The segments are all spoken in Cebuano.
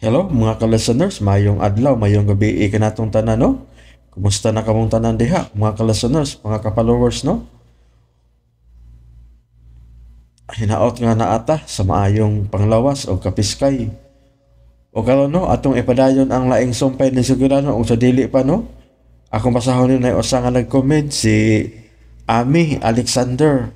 Hello mga ka-listeners, mayong adlaw, mayong gabi kanatong tanan, no? Kumusta na kamong tanan diha, mga ka-listeners, mga ka-followers, no? Hinaot nga naata sa maayong panglawas o kapiskay. O karon, no, atong ipadayon ang laing sumpay ni Sugilano o sa dili pa, no? Akong basahon ni usa nga nag-comment, si Ami Alexander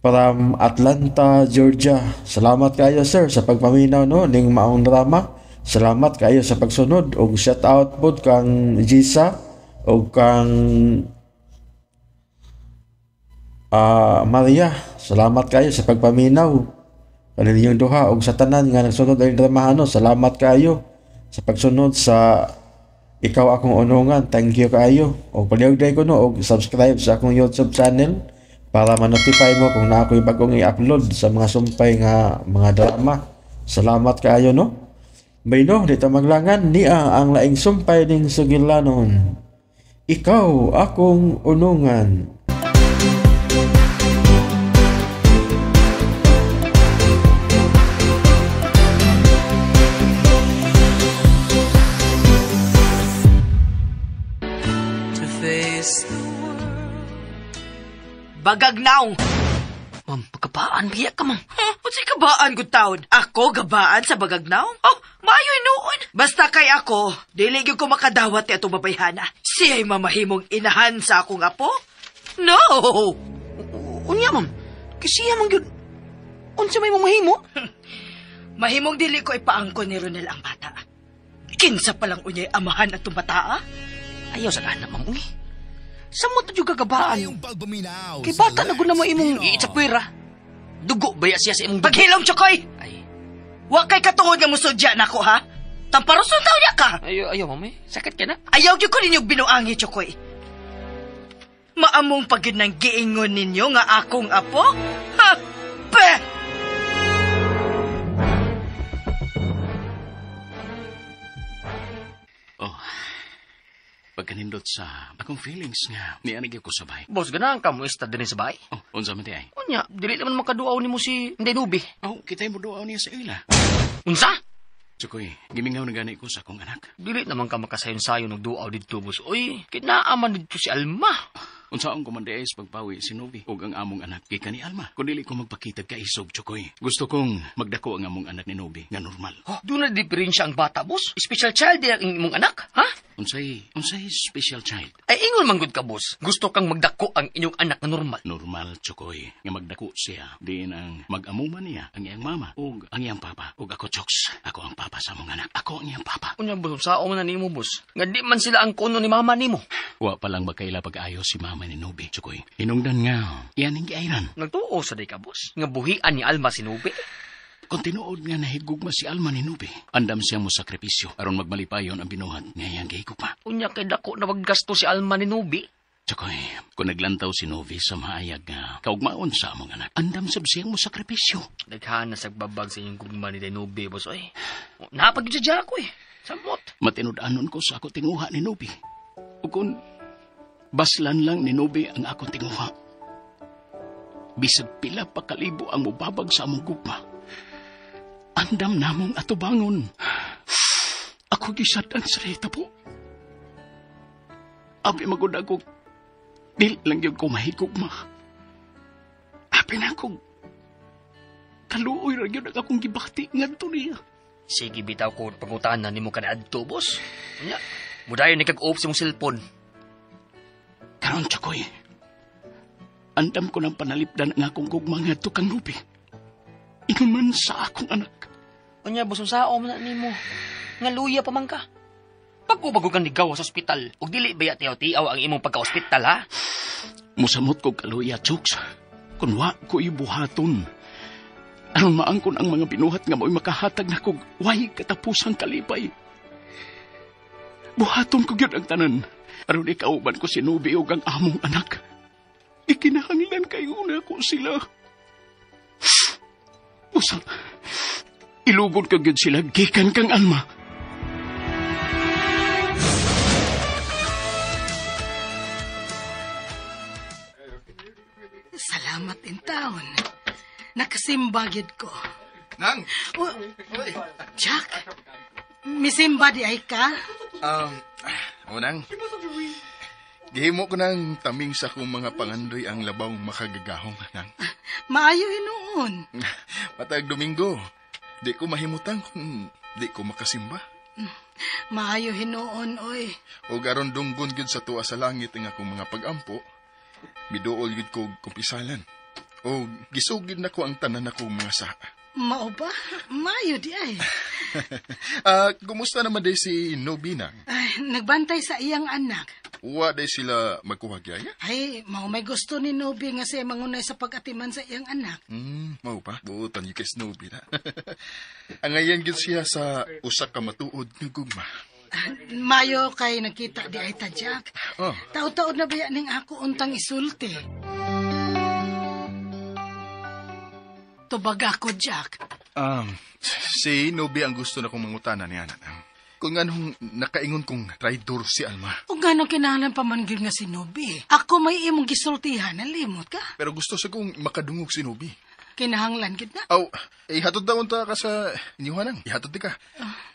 from Atlanta, Georgia. Salamat kayo, sir, sa pagpaminaw, no, ning maong drama. Salamat kayo sa pagsunod og shout out pod kang Gisa og kang Maria. Salamat kayo sa pagpaminaw kaninyong duha og sa tanan nga nagsunod ang drama, no. Salamat kayo sa pagsunod sa Ikaw Akong Unungan. Thank you kayo. Og palihog ko, no, og subscribe sa akong YouTube channel para ma-notify mo kung naa ko'y bagong i-upload sa mga sumpay nga mga drama. Salamat kaayo, no. Bayno, dito maglangan niya ang laing sumpay ning Sugilanon. Ikaw Akong Unungan. Bagagnaw! Ma'am, pagkabaan, biya ka, ma'am. Huh? Unsay kabaan, good taon? Ako, gabaan sa bagagnaw? Oh, maayoy noon. Basta kay ako, dili gyud ko makadawat ni atong babayhana. Siya'y mamahimong inahan sa akong apo? No! Unya, ma'am. Kasi siya, ma'am, gyud. Unsa may mamahimo? Mahimong dili ko ipaangko ni Ronel ang bata. Kinsa palang unyay amahan atong bataa? Ayaw sa gana, ma'am, uy. Sa mo tayo gagabaan? Kay bata na guna mo imong iitsapwera. Dugo ba siya sa imong dugo? Paghilom, Chokoy! Ay. Wa kay katuod nga musudya nako, ha? Tamparoson taw niya ka! Ayaw, ayaw, mami. Sakit ka na. Ayaw gyud ko ninyong binuangi, Chokoy. Maamong pag yun ng giingon ninyo nga akong apo? Ha? Pe! Oh, pagkanindot sa akong feelings nga nianig ko sabay. Boss, ganahan ka mo ista din sa bahay? Oh, unsa man ti ay? Unya, dili naman makaduaw nimo si Ndenubi. Oh, kita'y mo duaw niya sa ila. Unsa? Sukoy, gimingaw na gani ko sa akong anak. Dili naman ka makasayon-sayon og duaw didto, boss. Uy, kinaaman didto si Alma. Unsaon ko man di ay sa pagpawi si Novi ug ang among anak gikan ni Alma. Kun dili ko magpakita kaisog, Chokoy. Gusto kong magdako ang among anak ni Novi nga normal. Oh, doon na diferensya ang bata, boss. Special child din ang imong anak, ha? Unsay special child? Ay, ingon man gud ka, boss. Gusto kang magdako ang inyong anak nga normal. Normal, Chokoy, nga magdako siya. Diin ang mag-amuman niya ang iyang mama ug ang iyang papa. Ug ako, Choks, ako ang papa sa among anak. Ako ang iyang papa. Unya, boss, unsaon man na nimo, boss? Nga di man sila ang kuno ni mama nimo. Wa pa lang magkaila pag-ayos si mama ni Nobi, Chokoy. Hinungdan nga, iyan ang giairan. Nagtuo sa day ka, boss. Nga buhian ni Alma si Nobi. Kung tinuod nga nahigugma si Alma ni Nobi, andam siyang mo sakripisyo aron magmalipayon ang binuhat nga iyang gihigugma. Unya kay dako na maggasto si Alma ni Nobi. Chokoy, kung naglantaw si Novi sa maayag nga kaugmaon sa among anak, andam sab siyang mo sakripisyo. Daghan na sagbabag sa inyong gugma ni Nobi, boss. Oy, napag yun sa Jacko eh. Samot. Matinud-anon ko sa ako tinguha ni Nobi. O kung baslan lang ni Nobi ang akong tinguha, bisag pila pa kalibo ang mubabag sa among gugma, andam namong atubangon. Ako gisad-an sa rita po. Abi magud ako, dili lang yun ko mahigugma. Abi na ako, kaluoy ra yun ang akong gibati ngadto niya. Sige, bitaw ko pangutanan nimo kaniadto, boss. Unya, mudayon ni kag-off sa imong cellphone. Karon, Chokoy, andam ko ng panalipdan ang akong gugma ngadto kang Nobi. Inuman sa akong anak. Unya, boss, unsaon man na nimo? Nga luya pa man ka. Pag-ubago kang ligaw sa ospital, ug dili ba tiaw-tiaw ang imong pagka-ospital, ha? Musamot ko kaluya, Choks. Kun wa ko ibuhaton. Aron maangkon ang mga binuhat nga mo'y makahatag na kog way katapusang kalipay. Buhaton ko gyud ang tanan. Aron ikauban ko si Nobi ug ang among anak. Ikinahanglan kayo na ko sila. Usa, ilugod ko gyud sila gikan kang Alma. Salamat in town. Nakasimbagid ko. Nang! Oh, Jack! Misimba di ay ka? Unang, gihimo ko ng taming sa akong mga pangandoy ang labaw makagagahong, nang. Maayo hinuon. Matag Domingo, di ko mahimutang kung di ko makasimba. Maayo hinuon, oy. O aron dunggon gyud sa tuwa sa langit ang akong mga pagampo, miduol gyud ko kumpisalan. O gisugid na ko ang tanan akong mga saa. Mao ba? Maayo di ay. Kumusta naman day si Nobi nang? Ay, nagbantay sa iyang anak. Wa day sila magkuha gyaya? Ay, mao may gusto ni Nobi nga siya mangunay sa pag-atiman sa iyang anak. Mao pa? Buotan yung kay Snowy na. Angayan gyud siya sa usa ka matuod nga gugma. Mayo kay nakita di ay ta, Jack. Oh. Taod-taod na baya ning ako untang isulti. Tubag ako, Jack. Si Nobi ang gusto na kong mangutana niya. Kung anong nakaingon kong traidor si Alma. O gano'ng kinahanglan pa man gyud nga si Nobi. Ako may imong gisultihan, nalimot ka. Pero gusto sa kong makadungog si Nobi. Kinahanglan gyud na. Aw, ihatod daw unta ka sa inyuhanang. Ihatod di ka.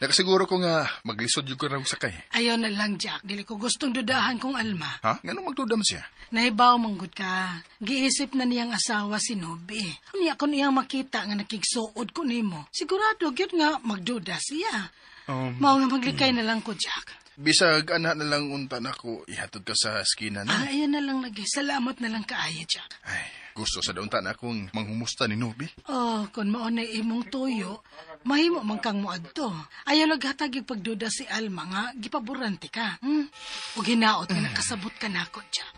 Nakasiguro ko nga maglisod yung ko raw sakay. Ayaw na lang, Jack. Dili ko gustong dudahan kong Alma. Ha? Nganong magduda man siya? Nahibaw manggod ka. Giisip na niyang asawa si Nobi. Unya kung iyang makita nga nakigsuod ko nimo, sigurado gyud nga magduda siya. Mao nga maglikay na lang ko, Jack. Bisag anak na lang unta nako, ihatod ka sa skina na. Ah, ayan na lang lagi. Salamat na lang kaayo, Jack. Ay, gusto sa unta na akong manghumusta ni Nobi. Oh, kung mao na imong tuyo, mahimo man kang moadto. Ayaw naghatag yung pagduda si Alma nga gipaborante ka. O ginaot nga nakasabot ka nako, Jack.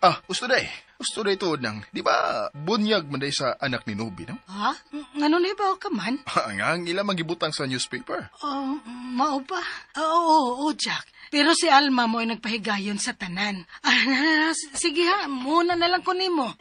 Ah, gusto day. Gusto day tuod nang. Di ba bunyag man day sa anak ni Nobi, no? Ha? Ngano na ibaw ka man? Ang ila magibutang sa newspaper. Oh, mao ba? Oo, Jack. Pero si Alma mo ay nagpahigayon sa tanan. Ah, sige ha, muna na lang ko nimo.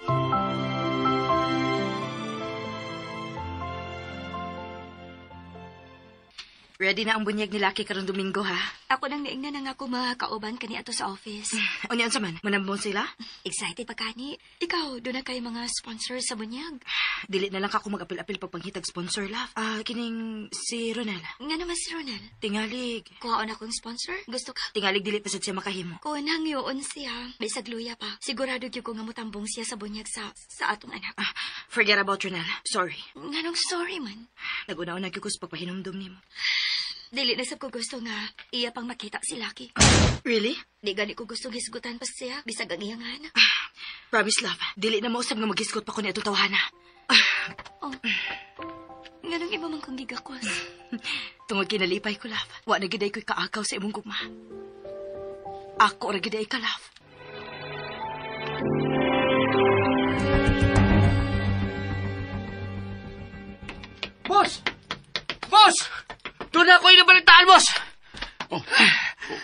Ready na ang bunyag ni Lucky karong Domingo, ha? Ako nang naingnan na nga ako makauban kani ato sa office. Unya unsa man? Manambong sila? Excited pa kani. Ikaw, doon na kay mga sponsor sa bunyag. Dili na lang ka ako mag-apil-apil pagpanghitag sponsor, love. Kining si Ronel. Nga naman si Ronel. Tingalig. Kuhaon akong sponsor? Gusto ka? Tingalig dili pa sad siya makahimo. Kung hangyoon siya, may sagluya pa. Sigurado gyud ko nga motambong siya sa bunyag sa atong anak. Forget about Ronel. Sorry. Nganong sorry man? Nag-una-una gyud ko sa pagpahinumdum nimo. Dili na sab ko gusto nga iya pang makita si Lucky. Really? Di gani ko gusto hisgutan pa siya bisag ang iyang anak. Promise, love. Dili na mausab nga maghisgot pa ko ni atong tawhana. Oh. Nganong iba man kong gigakos? Tungod kinalipay ko, love. Wa na giday ko'y kaagaw sa imong gugma. Ako ra giday ka, love. Boss! Boss! Doon ako yung nabalitaan, boss! Oh,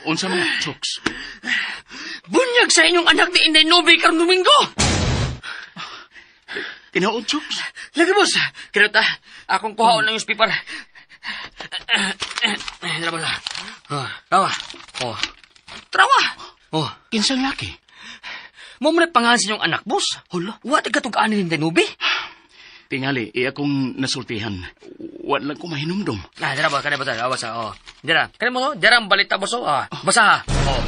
unsa man, Chooks? Bunyag sa inyong anak ni Inday Nobi karong Domingo! Tinaon, Chooks? Lagi, boss! Kinota, akong kuhaon ng newspaper. Tara, boss. Trawa. Oh. Trawa! Oh. Kinsang laki? Mo man pangalan sa inyong anak, boss. Hala, wa tagkatugaan ni Inday Nobi? Tingali, iya kong nasultihan. Wala lang ko mahinumdum. Ah, dara ba, kada ba, dara, basa, oh. Dara, kada mo, dara ang balita, boss, oh. Ah, basa, ha. Oh.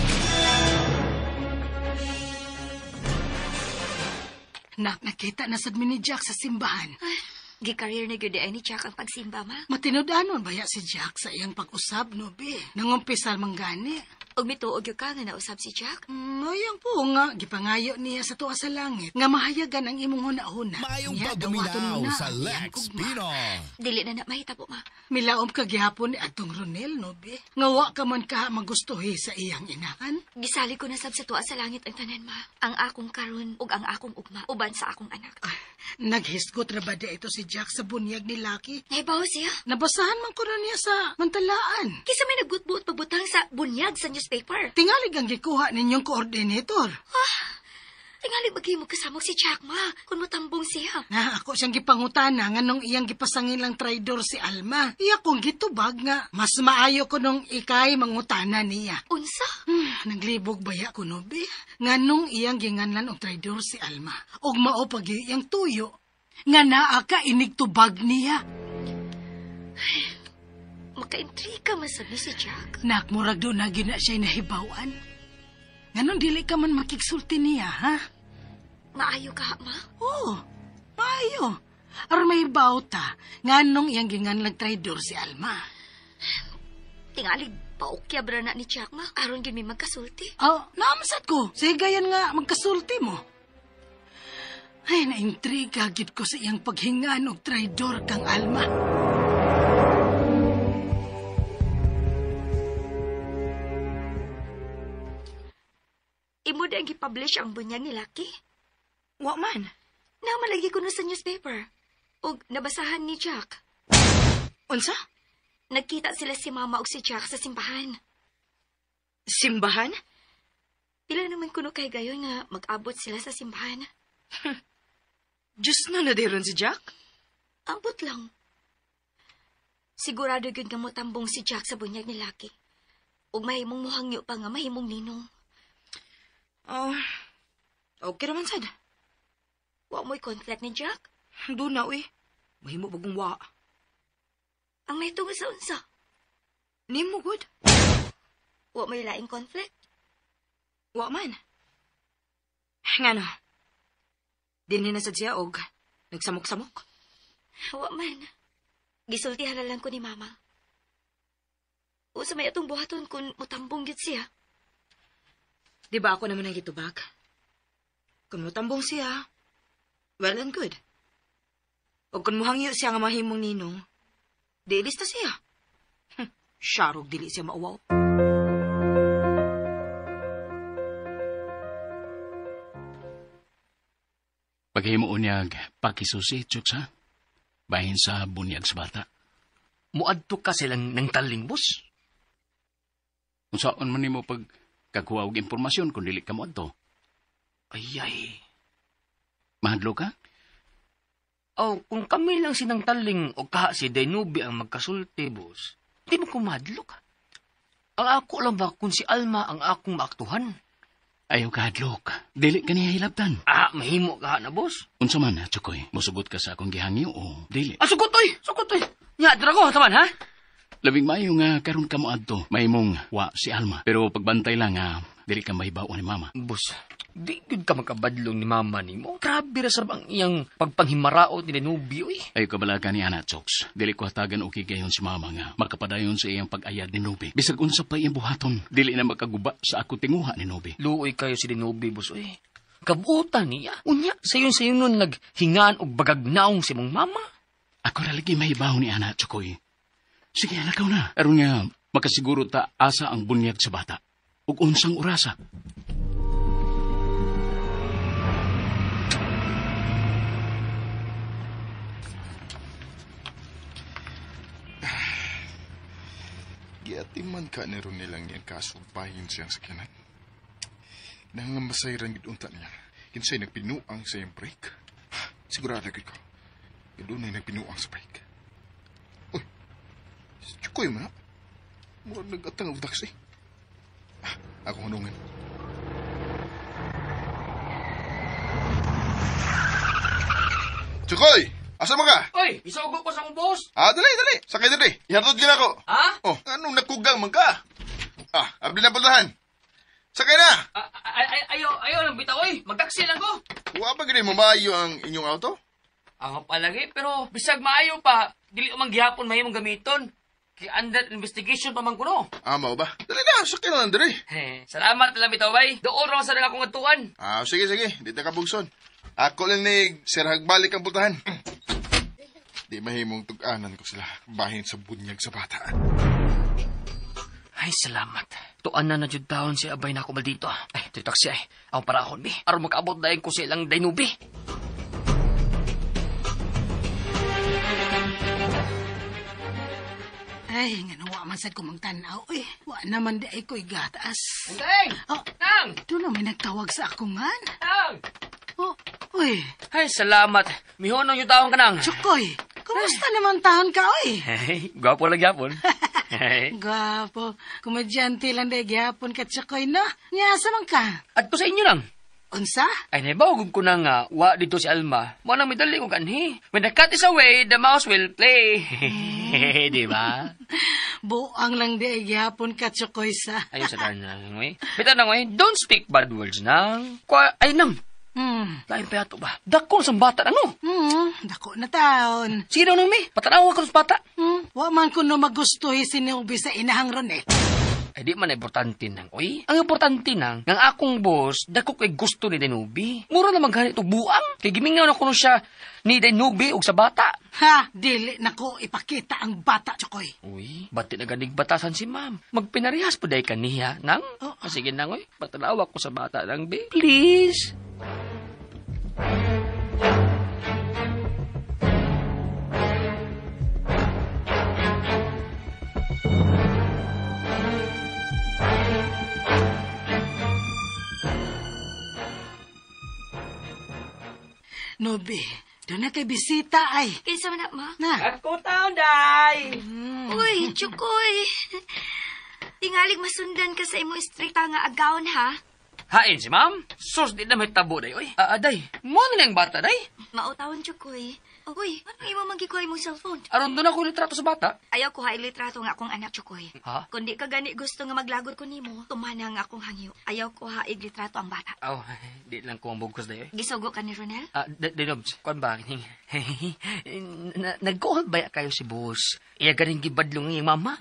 Nak, nakita na sad mi ni Jack sa simbahan. Ay, gi-career na gyud ay ni Jack ang pagsimba, ma. Matinud-anon baya si Jack sa iyang pag-usab, no, be? Nangumpisal man gani. Ug mituog gyud ka nga nausab si Jack? Mayang po nga, gipangayo niya sa tuwa sa langit nga mahayagan ang imong huna-huna. Maayong Niya, pagduminaw dawaton mo na sa ang iyang Lex gugma. Pino. Dili na na mahitabo, ma. Milaom ka gihapon ni atong Ronel, no, be? Nga wa ka man ka magustuhi sa iyang inahan. Gisali ko na sab sa tuwa sa langit ang tanan, ma. Ang akong karon ug ang akong ugma uban sa akong anak. Naghisgot ra ba di ito si Jack sa bunyag ni Lucky? Nahibaw siya. Nabasahan man ko na niya sa mantalaan. Kisa may nagbutbuot pagbutang sa bunyag sa newspaper. Tingalig ang gikuha ninyong coordinator. Tingali maghimo kasamok si Jack, ma. Kung matambong siya. Na, ako siyang gipangutana nga nung iyang gipasangin lang traidor si Alma. Iya kong gitubag nga mas maayo ko nung ikay mangutana niya. Unsa? Naglibog baya ko no, be? Nga nung iyang ginganlan og traidor si Alma. Og mao pag iyang tuyo. Nga naa ka inigtubag niya. Nakaintriga man sad ni si Jack. Nak, murag doon na gyud na siya nahibawan. Nganong dili ka man makigsulti niya, ha? Maayo ka, ma? Oo, maayo. Aron mahibaw ta, nganong iyang ginganlag traidor si Alma. Tingali, paukyab ra na ni Jack, ma. Aron gyud may magkasulti. Oh, naamsat ko. Sige yan nga, magkasulti mo. Ay, naintriga gyud ko sa iyang paghingan og traidor kang Alma. Imo di ang gipublish ang bunyag ni Lucky? Wa man. Namalagi ko na sa newspaper. Og nabasahan ni Jack. Unsa? Nagkita sila si Mama og si Jack sa simbahan. Simbahan? Pila naman kuno kay gayon nga mag-abot sila sa simbahan. Diyos na nadiron si Jack? Ambot lang. Sigurado gyud nga motambong si Jack sa bunyag ni Lucky. Ug mahimong muhangyo pa nga mahimong ninong. Oh, okay raman sad. Wa mo'y conflict ni Jack? Doon na, uy. Mahimo bagong wa. Ang may tungod sa unsa? Nimo good. Wa mo'y laing conflict? Wa man. Ngano? Dinhi na sad siya og nagsamok-samok. Wa man. Gisultihan na lang ko ni Mama. Usa may atong buhaton kung mutambong gyud siya. Di ba ako naman ang gitubag? Kung mutambong siya, well and good. O kung muhangyo siya nga mahimong ninong, di ilista siya. Syarog dili siya mauwaw. Paghimuon niya pakisusi, Chooks, ha? Bahin sa bunyag sa bata. Muadto ka silang ng taling, boss. Unsaon man nimo pag kakuha og impormasyon kung dili ka moadto? Ay, ay. Mahadlo ka? Oh, kung kami lang sinang taling o kaha si Dainubi ang magkasulti, boss, di mo kumadlo ka. Ang ako lang ba kung si Alma ang akong maaktuhan? Ayaw ka hadlok. Dili ka niya hilabtan. Ah, mahimo ka na, boss. Unsa man, Chukoy, musugot ka sa akong gihangyo o dili? Ah, sugot, oy! Sugot, oy! Nya, dira ko, taman, ha? Labing maayo nga karon ka moadto, mahimong wa si Alma. Pero pagbantay lang nga, dili ka mahibaw ni Mama. Boss, di gud ka makabadlong ni Mama nimo. Grabe ra sab ang iyang pagpanghimaraot ni Danubi, oy. Ayaw ka balaga ni Ana, Chooks. Dili ko hatagan og higayon si Mama nga makapadayon sa iyang pag-ayad ni Nubi. Bisag unsa pa iyang buhaton, dili na makaguba sa ako tinguha ni Nubi. Luoy kayo si Danubi, boss, oy. Kabutan niya. Unya, sayon-sayon nun naghingaan og bagagnaong si mong mama. Ako ra lagi mahibaw ni Ana, Chukoy. Sige, lakaw na. Aron nga, makasiguro ta asa ang bunyag sa bata. Ug unsang orasa. Giatiman ka ni ron nilang iyang kaso bahin siyang sakyanan. Nangamasay ran gid unta niya. Kinsay nagpinuang sa iyang brake. Sigurado gid ko. Dunay nagpinuang sa brake. Uy, Chukoy man na. Murag nag-atang og taxi. Ah, akong hunungan. Chukoy! Asa man ka? Oy, isugo ko sa akong boss. Ah, dali, dali. Sakay dali. Ihatod gyud ako. Ha? Oh, anong nakugang man ka? Ah, abli na pultahan. Sakay na! Ayaw lang bitaw, oy. Magtaksi lang ko. Wa pa gini mamayo ang inyong auto? Ako palagi, pero bisag maayo pa, dili man gihapon mahimong gamiton. Kay under investigation pa man kuno. Ah, mao ba? Dali na, sakay na lang diri. Salamat na lang bitaw, bay. Doon ra sa akong atuan. Ah, sige, sige. Di ta ka bugson. Ako lang ni Sir Hagbalik ang pultahan. Di mahimong tug-anan ko sila. Bahin sa bunyag sa bata. Ay, salamat. Tuan na na jud taon si abay na ako maldito. Ay, ito'y taksi ay. Ang parahon, bi. Aron makaabot dayon ko sa ilang daynubi. Ay, nga wa man sad ko magtanaw, eh. Wa naman di ay ko igataas. Tang! Oh, Tang! doon na may nagtawag sa akong ngan. Tang! Oh, uy, Ay, salamat. Mihonong yung taon ka nang. Chukoy, kumusta naman taon ka, oy? Hey, gwapo lang gyapon. Hey. Gwapo, komedyante lang di gyapon ka, Chukoy, no? Nya, sa man ka? At ko sa inyo lang. Unsa? Ay, naibawag ko na nga, wa dito si Alma. Mo nang medali ko kanhi. When the cat is away, the mouse will play. Di ba? Buang lang di ay gihapon ka, Chukoy, sa. Ayaw sa daan na, ngoy. Bitaw na, ngoy, don't speak bad words nang. Kwa, ay nang. Lain pa yato ba? Dako sa bata, ano? Dako na taon. Sige daw nang, mi. Patanawa ko sa bata. Wa man ko no magustuhi si Nubi sa inahang Ronel. Ay, di man importante nang, oy. Ang importante nang, ng akong boss, dako kay gusto ni Denubi. Mura na maghanit og buang. Kay gimingaw na kuno siya ni Denubi og sa bata. Ha, dili na ko ipakita ang bata, Chukoy. Uy, bati na ganig batasan si ma'am. Magpinarihas po dahi kaniya, nang? Oh. Sige nang, oy. Patanawa ko sa bata nang, be. Please. Nubi, doon na kay bisita ay. Kinsa man na, ma? Na. Ako taon, day! Uy, Chukoy. Tingalig masundan ka sa imo istrikta nga agawon, ha? Hain si ma'am. Sus, di na may tabo, day, oy. Day, mo na ang bata, day. Mautawon, Chukoy. Uy, ano imo manggikuha imong cellphone? Aron doon ako litrato sa bata. Ayaw ko ha litrato nga akong anak, Chukoy. Ha? Kung di ka gani gusto nga maglagot ko nimo, tumana nga akong hangyo. Ayaw ko ha litrato ang bata. Aw, di lang ko ang bugkos, day, oy. Gisugo ka ni Ronel? Dinobs, kuan ba? Nag-call ba kayo si boss? Iya ganing gibadlong iyang mama?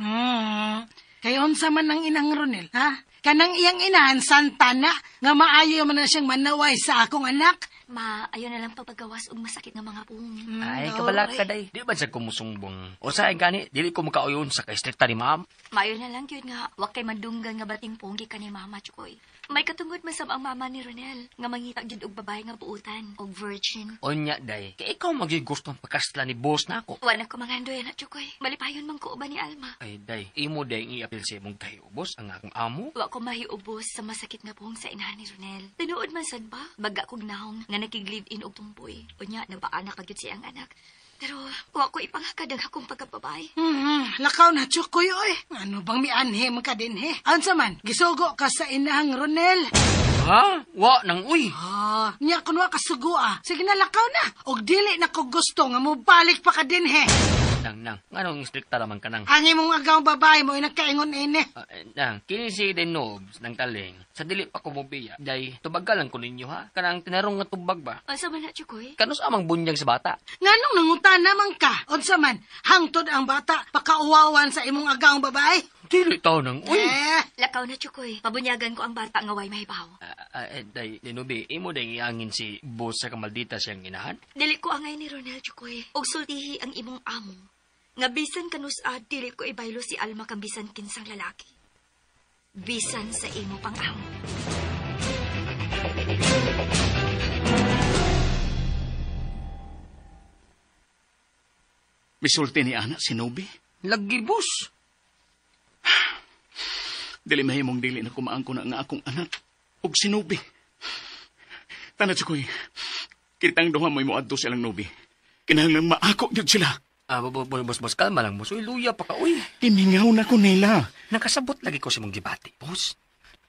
Kay unsa man ang inang Ronel, ha? Kanang iyang inahan, santa na, nga maayo man na siyang manaway sa akong anak. Ma, ayaw na lang pagpagawas og masakit nga mga pung. Ay, kabalak ka, day. Di ba siya kumusungbong? O sa gani, dili ko makauyon sa kaistrikta ni ma'am. Maayo na lang yun nga, wag kay madunggan nga bating punggi ka ni mama, Chukoy. May katungod man sab ang mama ni Ronel, nga mangita gyud og babae nga buutan, og virgin. Onya, day, kay ikaw magyud gusto ang pagkasla ni boss na ako. Wa na ko mangandoy na, Chukoy. Malipayon man ko uban ni Alma. Ay, day, imo day ang iapil sa imong tayo, boss, ang akong amo. Wa ko mahiubos sa masakit nga puhong sa inahan ni Ronel. Tinuod man sad ba? Baga kog nahong nga nakig-live-in og tumboy. Unya, nabaanak ka gyud siyang anak. Pero wa ko ipanghakad ang akong pagkababay. Lakaw na, Chukoy, oy. Ano bang mianhe man ka din, he? Unsa man, gisugo ka sa inahang Ronel. Ha? Wa nang uy. Ah, niya kun wa kasugo, ah. Sige na, lakaw na. Og dili na ko gusto nga mobalik pa ka din, he. Nang, nganong istrikta raman ka nang? Ang imong agaw babae mo ay nagkaingon ini. Nang, kini si Denobs ng taling, sa dili pa ko mobiya, day, tubagal lang ko ninyo ha? Kanang tinarong nga tubag ba? Unsa man na, Chukoy? Kanus amang bunyag sa bata? Nganong nangutan naman ka? Unsa man, hangtod ang bata, pakauwawan sa imong agaw babae. Dili tao nang, uy! Eh, Lakaw na, Chukoy. Pabunyagan ko ang bata nga way mahibaw. Day, Denobi, imo day iangin si boss sa kamaldita siyang inahan? Dili ko angay ni Ronel, Chukoy. Og sultihi ang imong amo. Nga bisan kanus-a, dili ko ibaylo si Alma kang bisan kinsang lalaki. Bisan sa imo pang amo. Misulti ni anak si Nobi. Lagi, boss. Dili mahimong dili na kumaang ko na nga akong anak og si Nobi. Tanad sa ko'y, kitang duha mo'y moadto silang Nobi. Kinahanglang maako gyud sila. Boss, kalma lang, boss. Uy, luya pa ka, uy. Kimingaw na ko nila. Nakasabot lagi ko sa mong gibati, boss.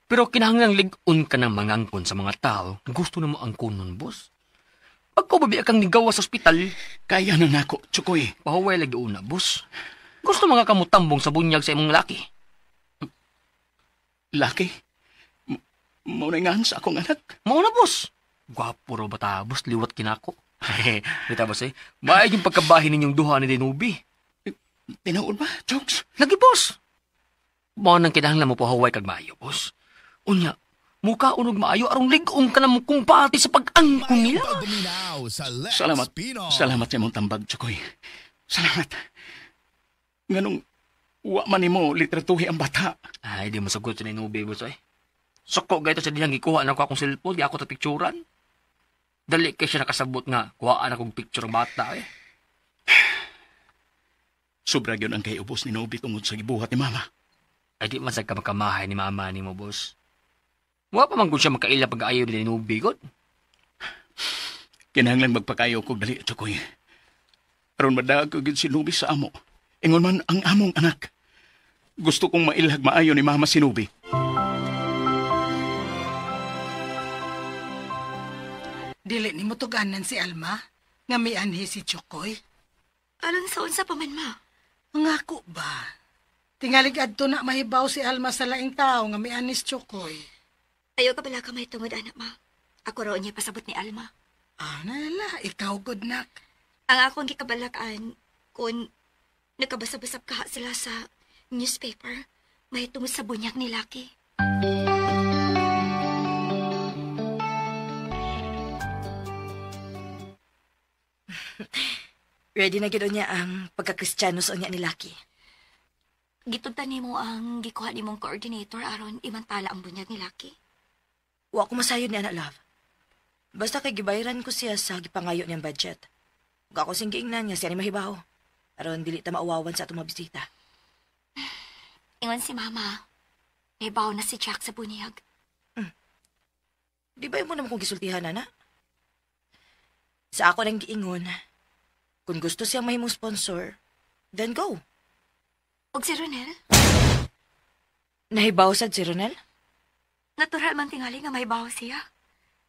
Pero kinahanglang lig-on ka ng mangangkon sa mga tao. Gusto na mo angkonon, boss. Pagko babi kang nigawa sa ospital. Kaya na nako, Chukoy. Pahuway lagi una, boss. Gusto mga kamutambong sa bunyag sa imong laki. Laki? Mauna nga sa akong anak. Mauna, boss. Gwapo raw ba ta, boss? Liwat kinako. Kita boss eh. Maay yung pagkabahin ninyong duha ni Denubi. Tinuod ba, Jokes? Lagi, boss. Mao nang kinahanglan mo pahuway kag maayo, boss. Unya, muka unog maayo arong lig-ong ka na mo kumpati sa pag-angkon nila. Salamat. Salamat sa imong tambag, Chukoy. Salamat. Nganong wa man nimo litratuhi ang bata. Ay, di mo sagot sa Denubi, boss eh. Soko gayto sa dihang gikuha na ko akong cellphone, di ako ta picturean. Dali kay siya nakasabot nga, kuhaan akong picture ang bata eh. Sobra gyud ang kay ubos ni Nobi tungod sa gibuhat ni Mama. Ay di man sa kamakamahay ni Mama ni mo, boss. Wa pa man gud siya makaila pag-ayo ni Nobi, god. Kinahanglan magpakayo kog dali, Chukoy. Aron madaag ko gyud si Nobi sa amo. Ingon man ang among anak. Gusto kong mailhag maayo ni Mama si Nobi. Dili ni mo tuganan si Alma, nga mianhi si Chukoy. Aron sa unsa pa man, ma? Ang ako ba? Tingalig adto na mahibaw si Alma sa laing tao nga may anis Chukoy. Ayaw ka pala ka may tungod, anak, ma. Ako raw niya pasabot ni Alma. Ah, nala, ikaw good nak. Ang akong gikabalakan, kung nagkabasabasab ka sila sa newspaper, may tungod sa bunyag ni Lucky. Ready na gid niya ang pagkakristyano sa unya ni Lucky. Gitugtan nimo ang gikuha nimong coordinator aron imantala ang bunyag ni Lucky. Wa ko masayod ni anak, love. Basta kay gibayaran ko siya sa gipangayo niyang budget. Ug ako sing giingnan nga siya ni mahibaw. Aron dili ta mauwawan sa atong mga bisita. Ingon si Mama, nahibaw na si Jack sa bunyag. Di ba mo naman kong gisultihan, ana? Sa ako nang giingon, kung gusto siyang mahimong sponsor, then go. Og si Ronel? Nahibaw sad si Ronel? Natural man tingali nga mahibaw siya.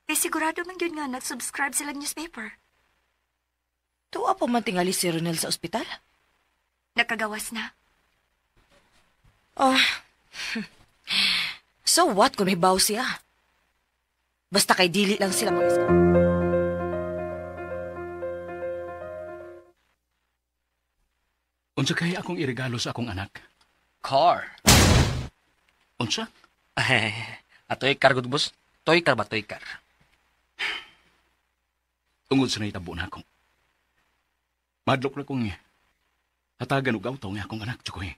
Kay sigurado man yun nga nag-subscribe sila newspaper. Tuwa pa man tingali si Ronel sa ospital? Nakagawas na. Oh. So what kung mahibaw siya? Basta kay dili lang sila mag Unsa kay akong iregalo sa akong anak? Car. Unsa? Atoy car gud boss. Toy car ba toy car? Tungod sa nahitabo na ako. Madlok na kong hatagan og auto nga akong anak, Chukoy.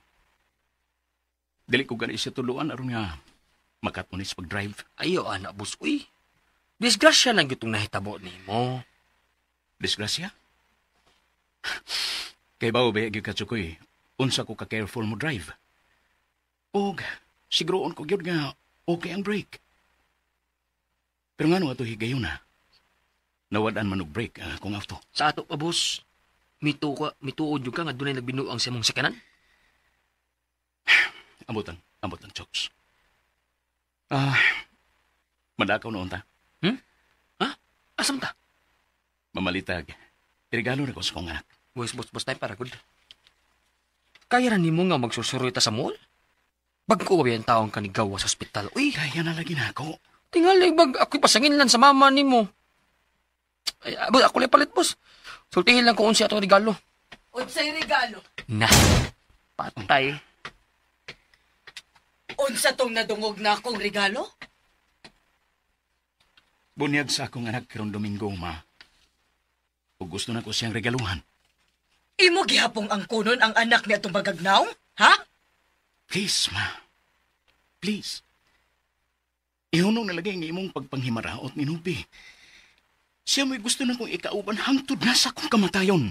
Dili ko gani siya tuluan aron nga makatmo ni sa pag-drive. Ayo anak boss, uy. Disgrasya lang gitong nahitabo nimo. Disgrasya? Kay bao ba gyud ka, Chukoy, unsa ko ka-careful mo drive. Og siguroon ko gyud nga okay ang brake. Pero ngano ato higayon na? Nawad-an man og brake akong auto. Sa ato pa boss, mituod jud ka nga dunay nagbinuang sa imong sakanan? Ambot ang chokes. Madakaw noon ta. Ha? Asam ta? Mamalitag. Irigalo na ko sa kong anak. Boss, tayo para good. Kaya na nimo nga magsusuroy ta sa mall? Bagko ba yung taong kanigawa sa ospital? Uy! Kaya na lagi na ako. Tingali, bag ako'y pasangin lang sa mama nimo. Ay, ako lang palit, boss. Sultihin lang kung unsi atong regalo. Unsay regalo? Na, patay. Unsa tong nadungog na akong regalo? Bunyag sa akong anak karong Domingo, ma. Ug gusto na ko siyang regaluhan. Imo gihapong ang kunon ang anak ni atong bagagnaw? Ha? Please, ma. Please. Ihunong na lagi ang imong pagpanghimaraot ni Nubi. Siya mo'y gusto na kong ikauban hangtod na sa akong kamatayon.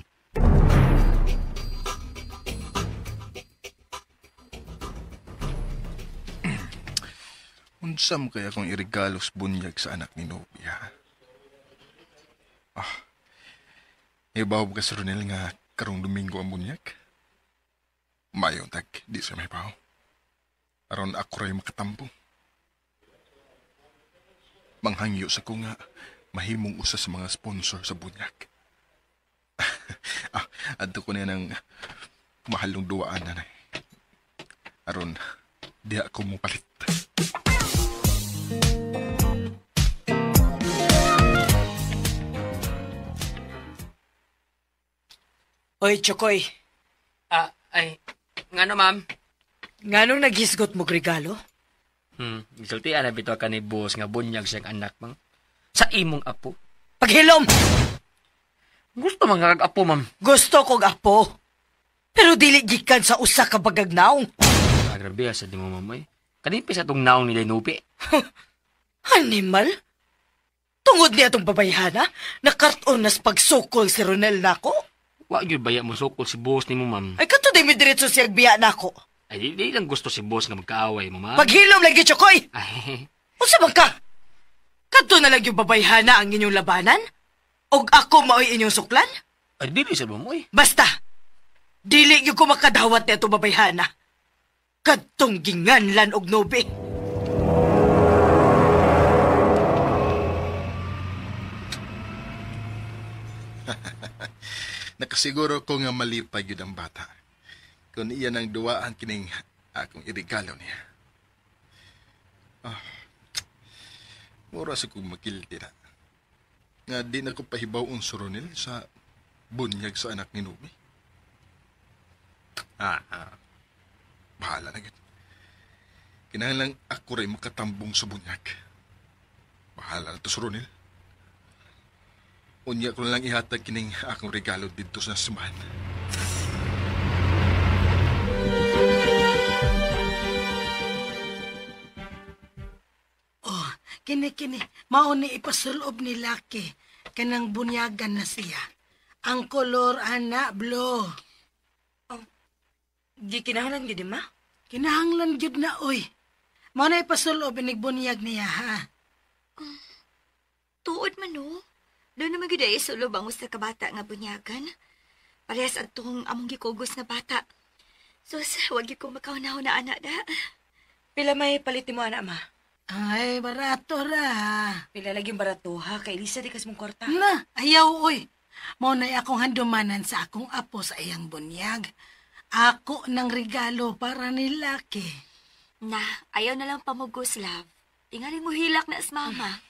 Unsa mo kaya kung irigalos bunyag sa anak ni Nubi, ha? Ah, ibaw ka sa Ronel nga karong Domingo ang bunyag? Mayo tag, di sa may paw. Aron ako ray makatampo. Manghangyo sa ko nga, mahimong usa sa mga sponsor sa bunyag. Adto ko na ng mahalong duwaan na. Aron, di ako mo palit. Oy, Chokoy. Ay, ngano, ma'am? Nganong naghisgot mo regalo? Gisultian na bitaw ka ni boss nga bunyag siyang anak, mang. Sa imong apo. Paghilom! Gusto man nga apo, ma'am. Gusto kog apo. Pero dili gikan sa usa ka bagagnaw. Grabe, sa di mo, ma'am, eh. Kanipis atong naong nila inupi. Animal? Tungod niya itong babayhana, nakarton nas pagsukol si Ronel nako. Wa gyud baya mo sukol si boss nimo, ma'am. Ay, kato day mi diretso siyang biya nako. Ay, di lang gusto si boss nga magkaaway mo, ma'am. Paghilom lagi, Chokoy! Ay. Unsa man ka? Kadto na lang yung babayhana ang inyong labanan? Og ako mao'y inyong suklan? Ay, dili sa mo, eh. Basta, dili yung kumakadawat na itong babayhana. Kadtong ginganlan og nobe. Nakasiguro ko nga malipay yun ang bata. Kung iyan ang duwaan kining Akong irigalo niya. Ah, mura sa kong makilti na. Nga di na ko pahibaw-on sa Ronel sa bunyag sa anak ni Nobi. Bahala na gid. Kinahanglan ako rin makatambong sa bunyag. Bahala na to sa Ronel. Unya ko lang ihatag kining akong regalo dito sa simbahan. Oh, kini kini mao ni ipasulob ni Lucky kanang bunyagan na siya. Ang kolor ana blue. Oh, di kinahanglan gyud ma? Kinahanglan gyud na oy. Mao na ipasulob inig bunyag niya ha. Tuod man no. Doon naman gyud ay isulob ang usa ka bata nga bunyagan. Parehas adtong among gikugos nga bata. Sus, wag gyud ko makauna-una ana da. Pila may palit mo ana ma? Ay, barato ra. Pila lagi barato ha? Kay Elisa di kas mong kwarta. Na, ayaw oy. Mao na'y akong handumanan sa akong apo sa iyang bunyag. Ako ng regalo para ni Lucky. Na, ayaw na lang pamugos, love. Tingali mo hilak na as mama.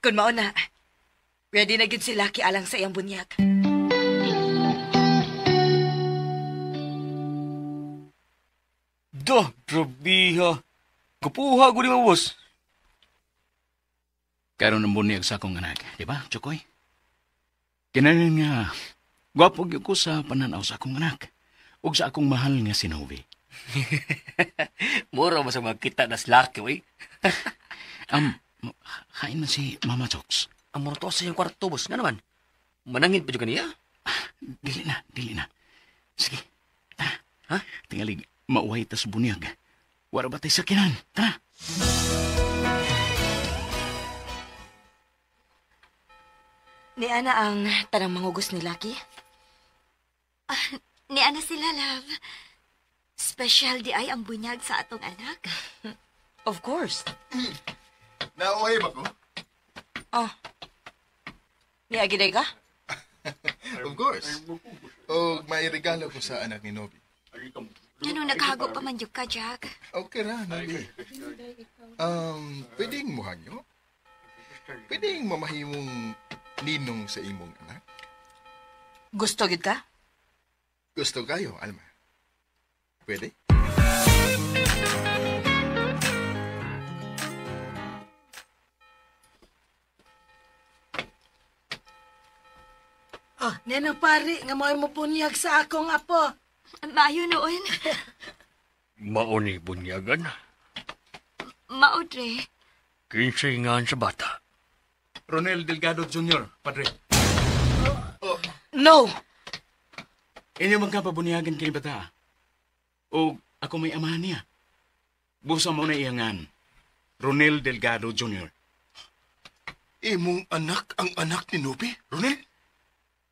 Kun mao na, ready na gyud si Lucky alang sa iyang bunyag. Duh, grabiha. Kupuha ko ni mo, boss. Karon ang bunyag sa akong anak, di ba, Chokoy? Kinanin nga, gwapo gyud ko sa pananaw sa akong anak ug sa akong mahal nga si Novi. Mura ba sa magkita na si Lucky, oy? Hain man si Mama Chokes. Ang mura to sa iyong kwarto, boss. Nga naman, manangin pa dyan kaniya? Dili na, dili na. Sige, tara. Ha? Tingalig, mauhay ta sa bunyag. Wara ba tayo sakinan? Tara! Ni Ana ang tanang mangugos ni Lucky? Ni Ana sila, love. Special di ay ang bunyag sa atong anak. Of course. Nauhay ba ko? Oh. Niagiday ka? Of course. O may regalo ko sa anak ni Nobi. Anong naghago pa man yun ka, Jack? Okay ra, Nobi. Pwedeng muhangyo? Pwedeng mamahimong ninong sa imong anak? Gusto gid ka? Gusto kayo, Alma. Pwede? Oh, nenang pari, nga mo'y mupunyag sa akong apo. Maayo noon. Mao ni bunyagan? Mao, Dre. Kinsay nga sa bata? Ronel Delgado Jr., padre. Oh. No! Inyo man ka pabunyagan kini bata. O ako may amahan niya. Busa mo na iyangan. Ronel Delgado Jr. Imong anak ang anak ni Nobi, Ronel?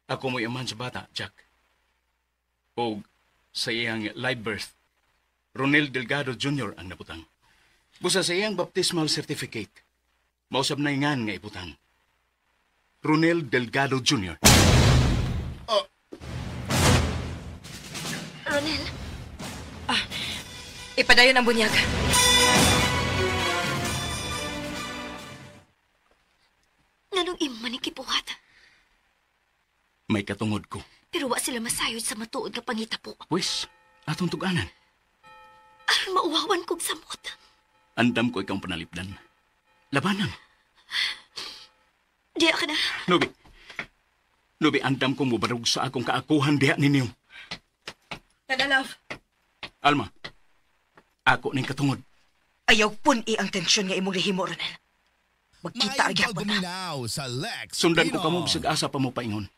Ako may amahan sa bata, Jack. O sa iyang live birth, Ronel Delgado Jr. ang nabutang. Busa sa iyang baptismal certificate, mausab na ingan nga ibutang. Ronel Delgado Jr. Oh. Ronel. Ipadayon ang bunyag. Nanong imo ni kipuhat? May katungod ko. Pero wa sila masayod sa matuod nga pangitapo. Pwes, atong tug-anan. Aron mauwawan kog samot. Andam ko ikang panalipdan. Labanan. Diya ka na. Nobi. Nobi, andam ko mubarog sa akong kaakuhan diha ninyo. Tada, love. Alma, ako ning katungod. Ayaw pun-i ang tensyon nga imong lihimo, Ronel. Magkita ang gyapon na. Sundan ko kamo bisag asa pa mo paingon.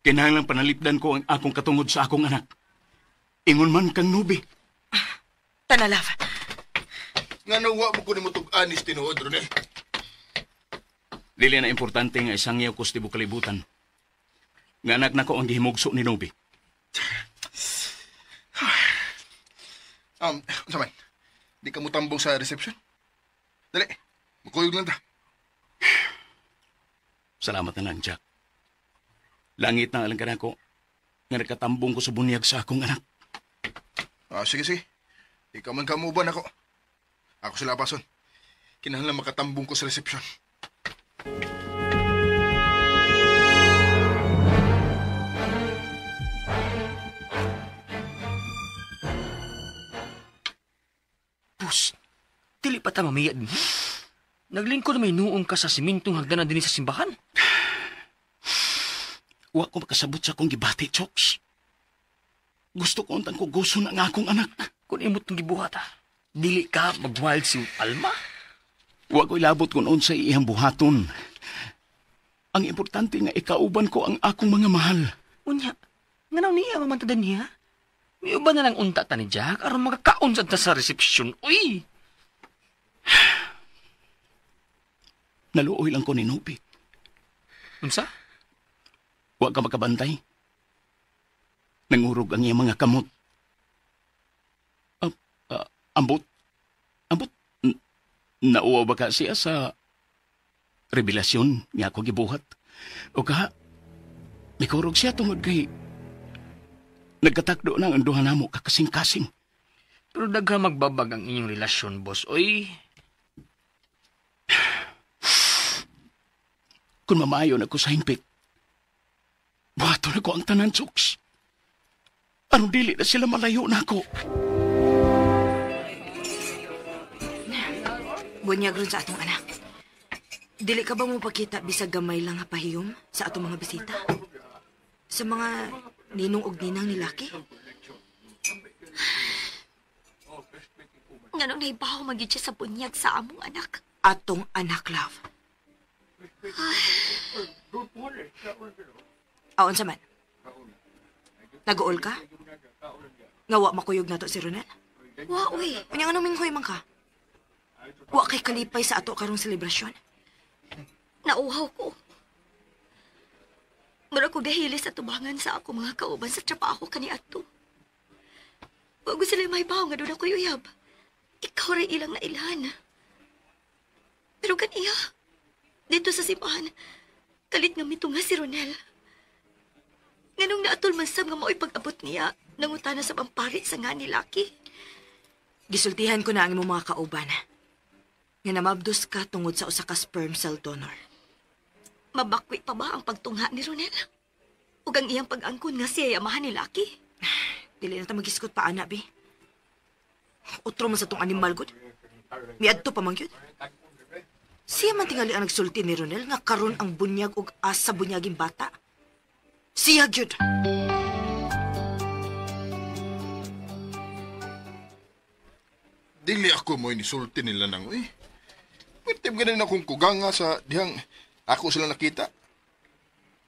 Kinahanglang panalipdan ko ang akong katungod sa akong anak. Ingon man kang Nobi. Tana, love. Nga nawa mo ko ni mo tug-anis tinuod, Ronel. Dili na importante nga isang yaw ko sa tibok kalibutan. Nga anak na ko ang gihimugso ni Nobi. Unsa man? Di ka mutambong sa reception? Dali, makuyog lang ta. Salamat na lang, Jack. Langit na alang ka na ko nga nakatambong ko sa bunyag sa akong anak. Sige, sige. Ikaw man kamuban ako. Ako sila apason. Kinahanglan makatambong ko sa resepsyon. Pus, dili pa ta mamiya din. Naglingkod may nuong ka sa simintong hagdanan din sa simbahan. Wa ko makasabot sa akong gibati, Choks. Gusto ko untang kuguso na ang akong anak. Kung imot ng gibuhat, ha? Dili ka mag-wild si Alma. Wa ko ilabot kung unsay iyang buhaton. Ang importante nga ikauban ko ang akong mga mahal. Unya, nganaw niya mamantadan niya? May uban na lang unta ta ni Jack aron makakaon sad ta sa resepsyon. Uy! Naluoy lang ko ni Nobi. Unsa? Wa ka makabantay. Nangurog ang iyang mga kamot. Ambot. Ambot. Nauwa ba ka siya sa revelasyon nga ako gibuhat? O ka, mikurog siya tungod kay nagkatakdo na ang duha namo kakasing-kasing. Pero dagha magbabag ang inyong relasyon, boss. Oy! Kung mamayo na ko sa hingpit, buhaton ako ang tanan, Chooks. Anong dili na sila malayo na ako? Bunyag ron sa atong anak. Dili ka ba mo pakita bisag gamay lang nga pahiyom sa atong mga bisita? Sa mga ninong og ninang ni Lucky? Nganong nahibaw magyud siya sa bunyag sa among anak? Atong anak, love. Aon sa man? Nag-uol ka? Nga wa makuyog nato si Ronel? Wa, uy. Unya nga minghoy man ka? Wa kay kalipay sa ato karong selebrasyon? Nauhaw ko. Mura ko dahili sa tubangan sa ako mga kauban sa trabaho kaniadto. Wa ko sila mahibaw nga doon ako'y uyab. Ikaw rin ilang nailhan. Pero kaniya, dito sa simbahan, kalit nga mitunga si Ronel. Nganong naatol man sab nga mao'y pag-abot niya, nangutana sa pamparit sa nga ni Lucky. Gisultihan ko na ang imong mga kauban. Nga namabdos ka tungod sa usa ka sperm cell donor. Mabakwi pa ba ang pagtungha ni Ronel? Ug ang iyang pag-angkon nga siya amahan ni Lucky? Dili na ta magiskot pa, ana, bi. Utro man sa tong animal, gud. Miadto pa man gyud. Siya man tingali ang nagsulti ni Ronel nga karon ang bunyag og asa bunyaging bata. Siya gyud. Dili ako mo'y nisulti nila nang, uy. Pwede mo ganin akong kuganga sa dihang ako sila nakita.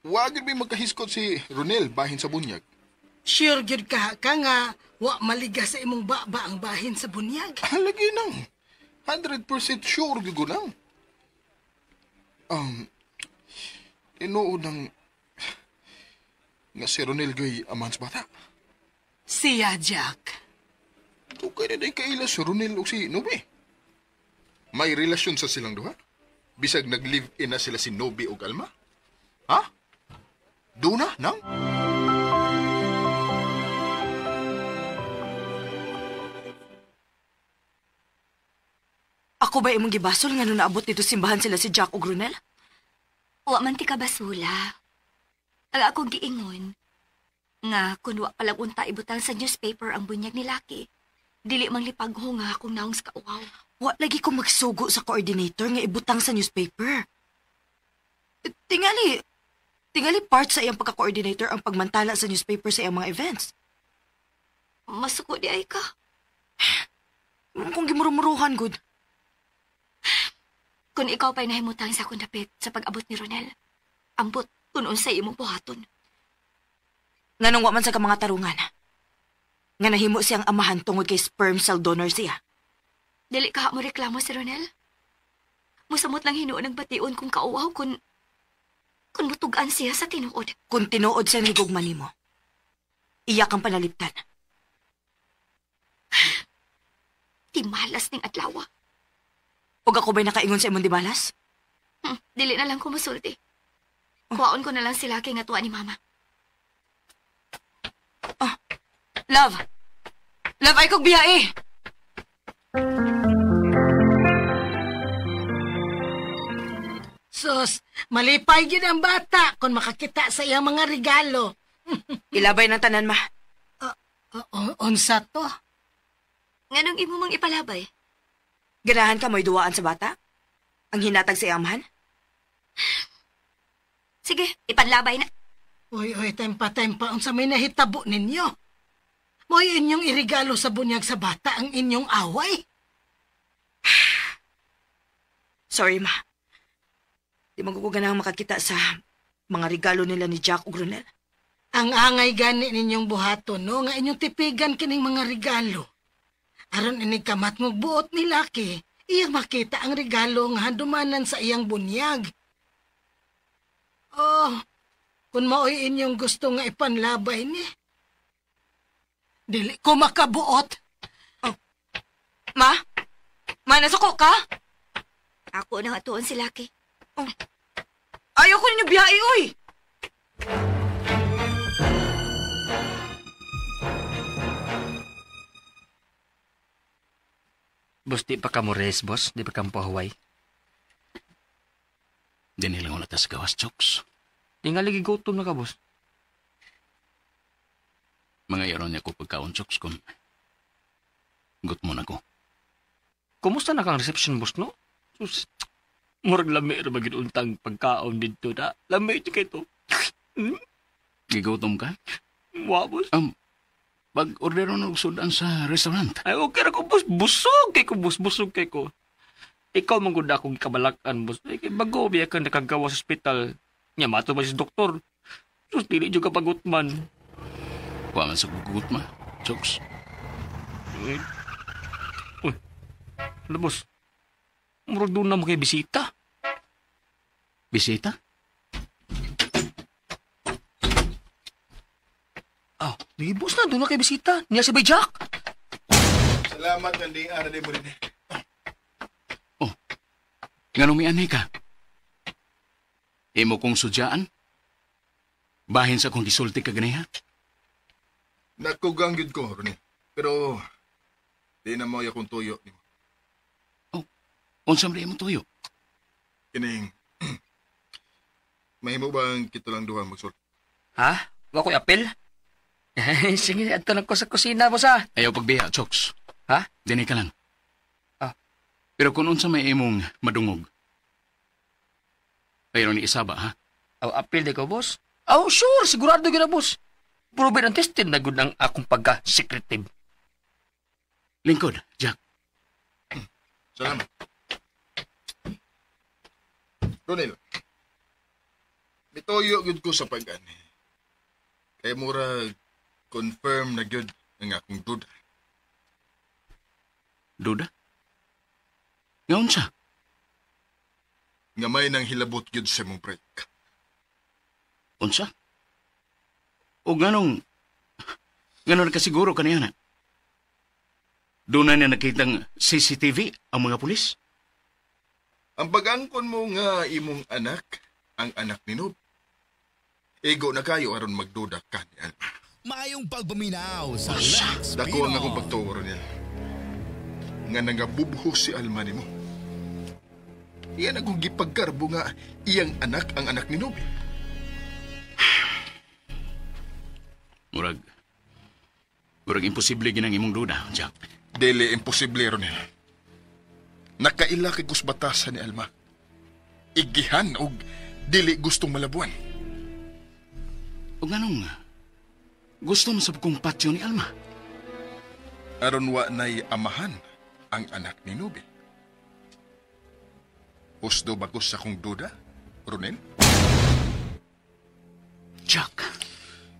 Wag yun may magkahiskot si Ronel bahin sa bunyag. Sure gyud ka nga wa maliga sa imong baba ang bahin sa bunyag. Lagi nang. 100% sure gyud ko nang. Tinuod ng nga si Ronel gay amahan sa bata. Siya, Jack. Tukay na din kaila si Ronel o si Nobi. May relasyon sa silang duha? Bisag nag-live-in na sila si Nobi o Alma? Ha? Duna, nang? Ako ba imong gibasol nga nung naabot dito simbahan sila si Jack o Ronel? Wa man ti ka basula. Ang akong giingon, nga kun wa palang unta ibutang sa newspaper ang bunyag ni Lucky, dili mang lipagho nga akong naong sa kauaw. Wa lagi ko magsugo sa coordinator nga ibutang sa newspaper. Tingali part sa iyang pagka-coordinator ang pagmantala sa newspaper sa iyang mga events. Masuko di ay ka. Kung gimurumuruhan, good. Kung ikaw pa'y nahimutang sa akong dapit sa pag-abot ni Ronel, ambot kung unsay imong buhaton. Nganong wa man sa ka mga tarungan. Nga nahimo siyang amahan tungod kay sperm cell donor siya. Dili ka mo reklamo si Ronel. Musamot lang hinuon ang bation kung kauwaw kung mutugan siya sa tinuod. Kung tinuod siya ni gugma nimo, iya kang panaliptan. Timalas ning adlaw. Og ako ba'y nakaingon sa imong dimalas? Dili na lang ko musulti. Kuwaon ko na lang sila kay nga tuwa ni Mama. Oh, love! Love, ay kog biyae. Sus, malipay gyud ang bata kung makakita sa iyang mga regalo. Ilabay ng tanan, ma. Unsa to? Nganong imo mang ipalabay? Ganahan ka mo'y duwaan sa bata? Ang hinatag sa iyang amahan? Sige, ipanlabay na. Uy, uy, tempa, tempa, unsa may nahitabo ninyo? Mo'y inyong irigalo sa bunyag sa bata ang inyong away. Sorry, ma. Di man ko ganahang makakita sa mga regalo nila ni Jack ug Ronel. Ang angay gani ninyong buhaton, no? Nga inyong tipigan kining mga regalo. Aron inig kamat ngog buot ni Lucky, iyang makita ang regalo nga handumanan sa iyang bunyag. Oh, kung mao'y inyong gusto nga ipanlabay ni, dili ko makabuot. Oh. Ma? Ma, nasuko ka? Ako nang atuon si Lucky. Oh. Ayaw ko ninyo biyahe, uy! Boss, di pa ka mo res, boss? Di pa ka mo pahuway? Di nilang wala tas gawas, Chokes. Di nga lagi gutom na ka, boss. Mga iron niya ko pagkaon, Chokes, kung gutmon ako. Kumusta na kang reception, boss, no? Sus, murag lami ra magid untang pagkaon dito na. Lami ito kay to. Gigutom ka? Wa, boss. Pag-order na og sudan sa restaurant. Ay, okay ra ko, boss. Busog kay ko, boss. Busog kay ko. Ikaw man gud akong kabalakan, boss. Ay, kay bago biya kang nakagawa sa ospital. Nya mato ba si doktor? Sus, dili jud ka pagutman. Wa man sa gugutma, Chokes. Uy. Uy. Ano, boss? Murag doon na mo kay bisita. Bisita? Ah, di boss na, doon na kay bisita. Niya si Bay Jack. Salamat, hindi ara mo rin. Oh, nga numianay ka? Imo kong sudyaan? Bahin sa kong gisulti ka ganiha? Nakugang yun ko, Ronnie. Pero, di na mo akong tuyo. Oh, unsa man imong tuyo? Kining, mahimo bang kita lang duha magsulti? Ha? Wa ko'y apel? Sige, adto na ko sa kusina, boss, ha? Ayaw pagbiya, Chokes. Ha? Dini ka lang. Ah. Pero kung unsa may imong madungog, ayaw ni isaba, ha? Aw, apel di ko, boss. Oh, sure! Sigurado yun na, boss. Proven and tested na good ang akong pagka-secretive. Lingkod, Jack. Salamat. Ronel, mituyo gyud ko sa pag-ani. Kaya mura confirm na gyud ang akong duda. Duda? Ngaon siya? Nga may nang hilabot gyud sa mong break. Unsa? O ganong kasiguro kaniya na? Doon na niya nakitang CCTV ang mga pulis? Ang pag-angkon mo nga imong anak, ang anak ni Nob. Ego na kayo aron magduda ka ni Alma. Maayong pagpaminaw sa Lex Dako ang akong pagtuo, Ronel. Nga nangabubho si Alma nimo. Iyan akong gipagkarbo nga iyang anak ang anak ni Nob. Murag imposible ginang imong duda, Jack. Dili imposible, Ronel. Nakaila kay gusbatasan ni Alma. Igihan og dili gustong malabuan. O ganong gusto mo sa kong patyo ni Alma? Aron wa na'y amahan ang anak ni Nubi. Husdo ba ko sa kong duda, Ronel? Jack!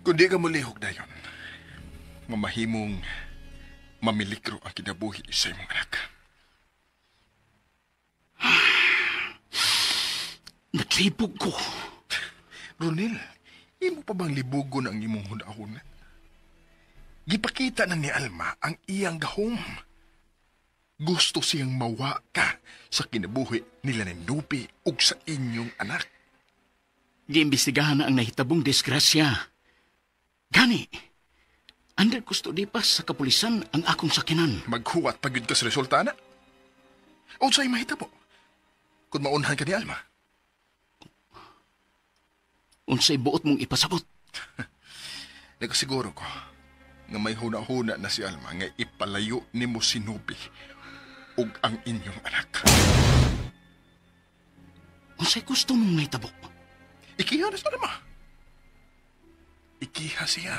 Kung di ka mulihok dayon, mamahimong mamilikro ang kinabuhi sa imong anak. Naglibog ko. Ronel, imo pa bang libugon ang imong hunahuna? Gipakita na ni Alma ang iyang gahom. Gusto siyang mawa ka sa kinabuhi nila ni Nupi ug sa inyong anak. Giimbestigahan na ang nahitabong disgrasya. Gani, Under custody pa sa kapulisan ang akong sakyanan. Maghuwat pa gyud ka sa resulta na. Unsay mahitabo kung maunhan ka ni Alma? Unsay buot mong ipasabot? Nakasiguro ko nga may huna-huna na si Alma nga ipalayo nimo si Nubi ug ang inyong anak. Unsay gusto mong mahitabo? Ikiha na si Alma. Ikiha siya.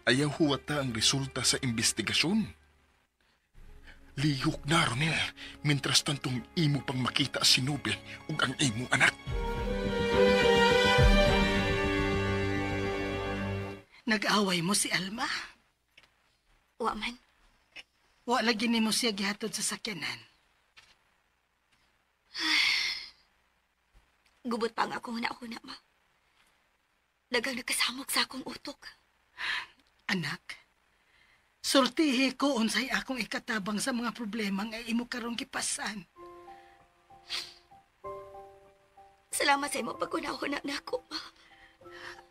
Ayaw huwata ang resulta sa investigasyon. Lihok na, Ronel, mintras tantong imo pang makita si Nubi ug ang imong anak. Nag-away mo si Alma? Wa man. Wa lagi nimo siya gihatod sa sakyanan. Gubot pa ang akong huna-huna, ma. Dagang nagkasamok sa akong utok. Anak, sultihi ko unsay akong ikatabang sa mga problema nga imo karong gipasan. Salamat sa imo pagkunahuna na ako, ma.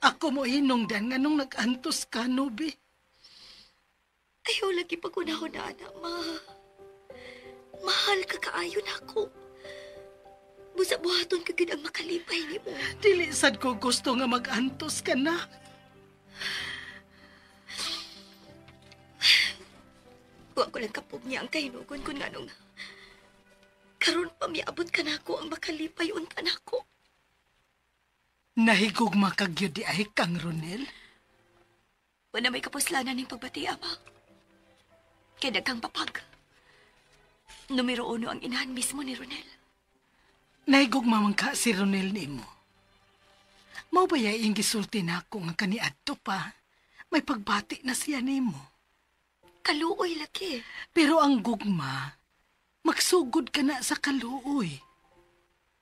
Ako mo hinungdan nga nung nag-antos ka, Nubi. Ayaw lagi pagkunahuna, anak, ma. Mahal ka kaayo na ako. Busa buhaton ka gid ang makalipay nimo. Dili sad ko gusto nga mag-antos ka na. Wa ko lang kapog niya ang kahinugon kun nganong karon pa miabot ka nako ang makalipay unta nako. Nahigugma ka gyud di ay kang Ronel. Wala may kapuslanan ning pagbati, ama. Kay daghang papag. Numero 1 ang inahan mismo ni Ronel. Nahigugma man ka si Ronel nimo. Mao ba yay iyang gisulti nako nga kaniadto pa? May pagbati na siya nimo. Kaluoy laki. Pero ang gugma, magsugod ka na sa kaluoy.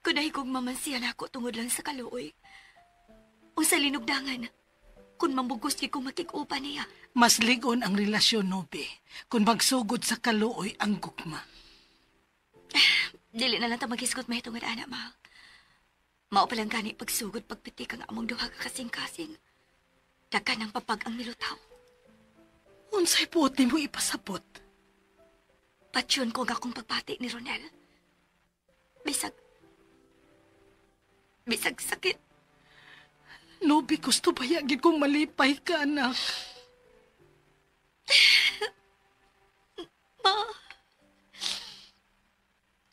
Kung nahigugma man siya nako tungod lang sa kaluoy. Unsa linugdangan, kung mamugos kay kung makig-upa niya. Mas ligon ang relasyon, Nobe, kung magsugod sa kaluoy ang gugma. Dili na lang ta maghisgot mahitungod, ana, ma. Mao pa lang gani pagsugod pagpitik ang among duha ka kasing-kasing. Daghan ang papag ang nilutaw. Unsay puot nimo ipasabot? Patsyon ko ang akong pagbati ni Ronel. Bisag sakit. Nobi, gusto ba yagin kong malipay ka, anak? Ma,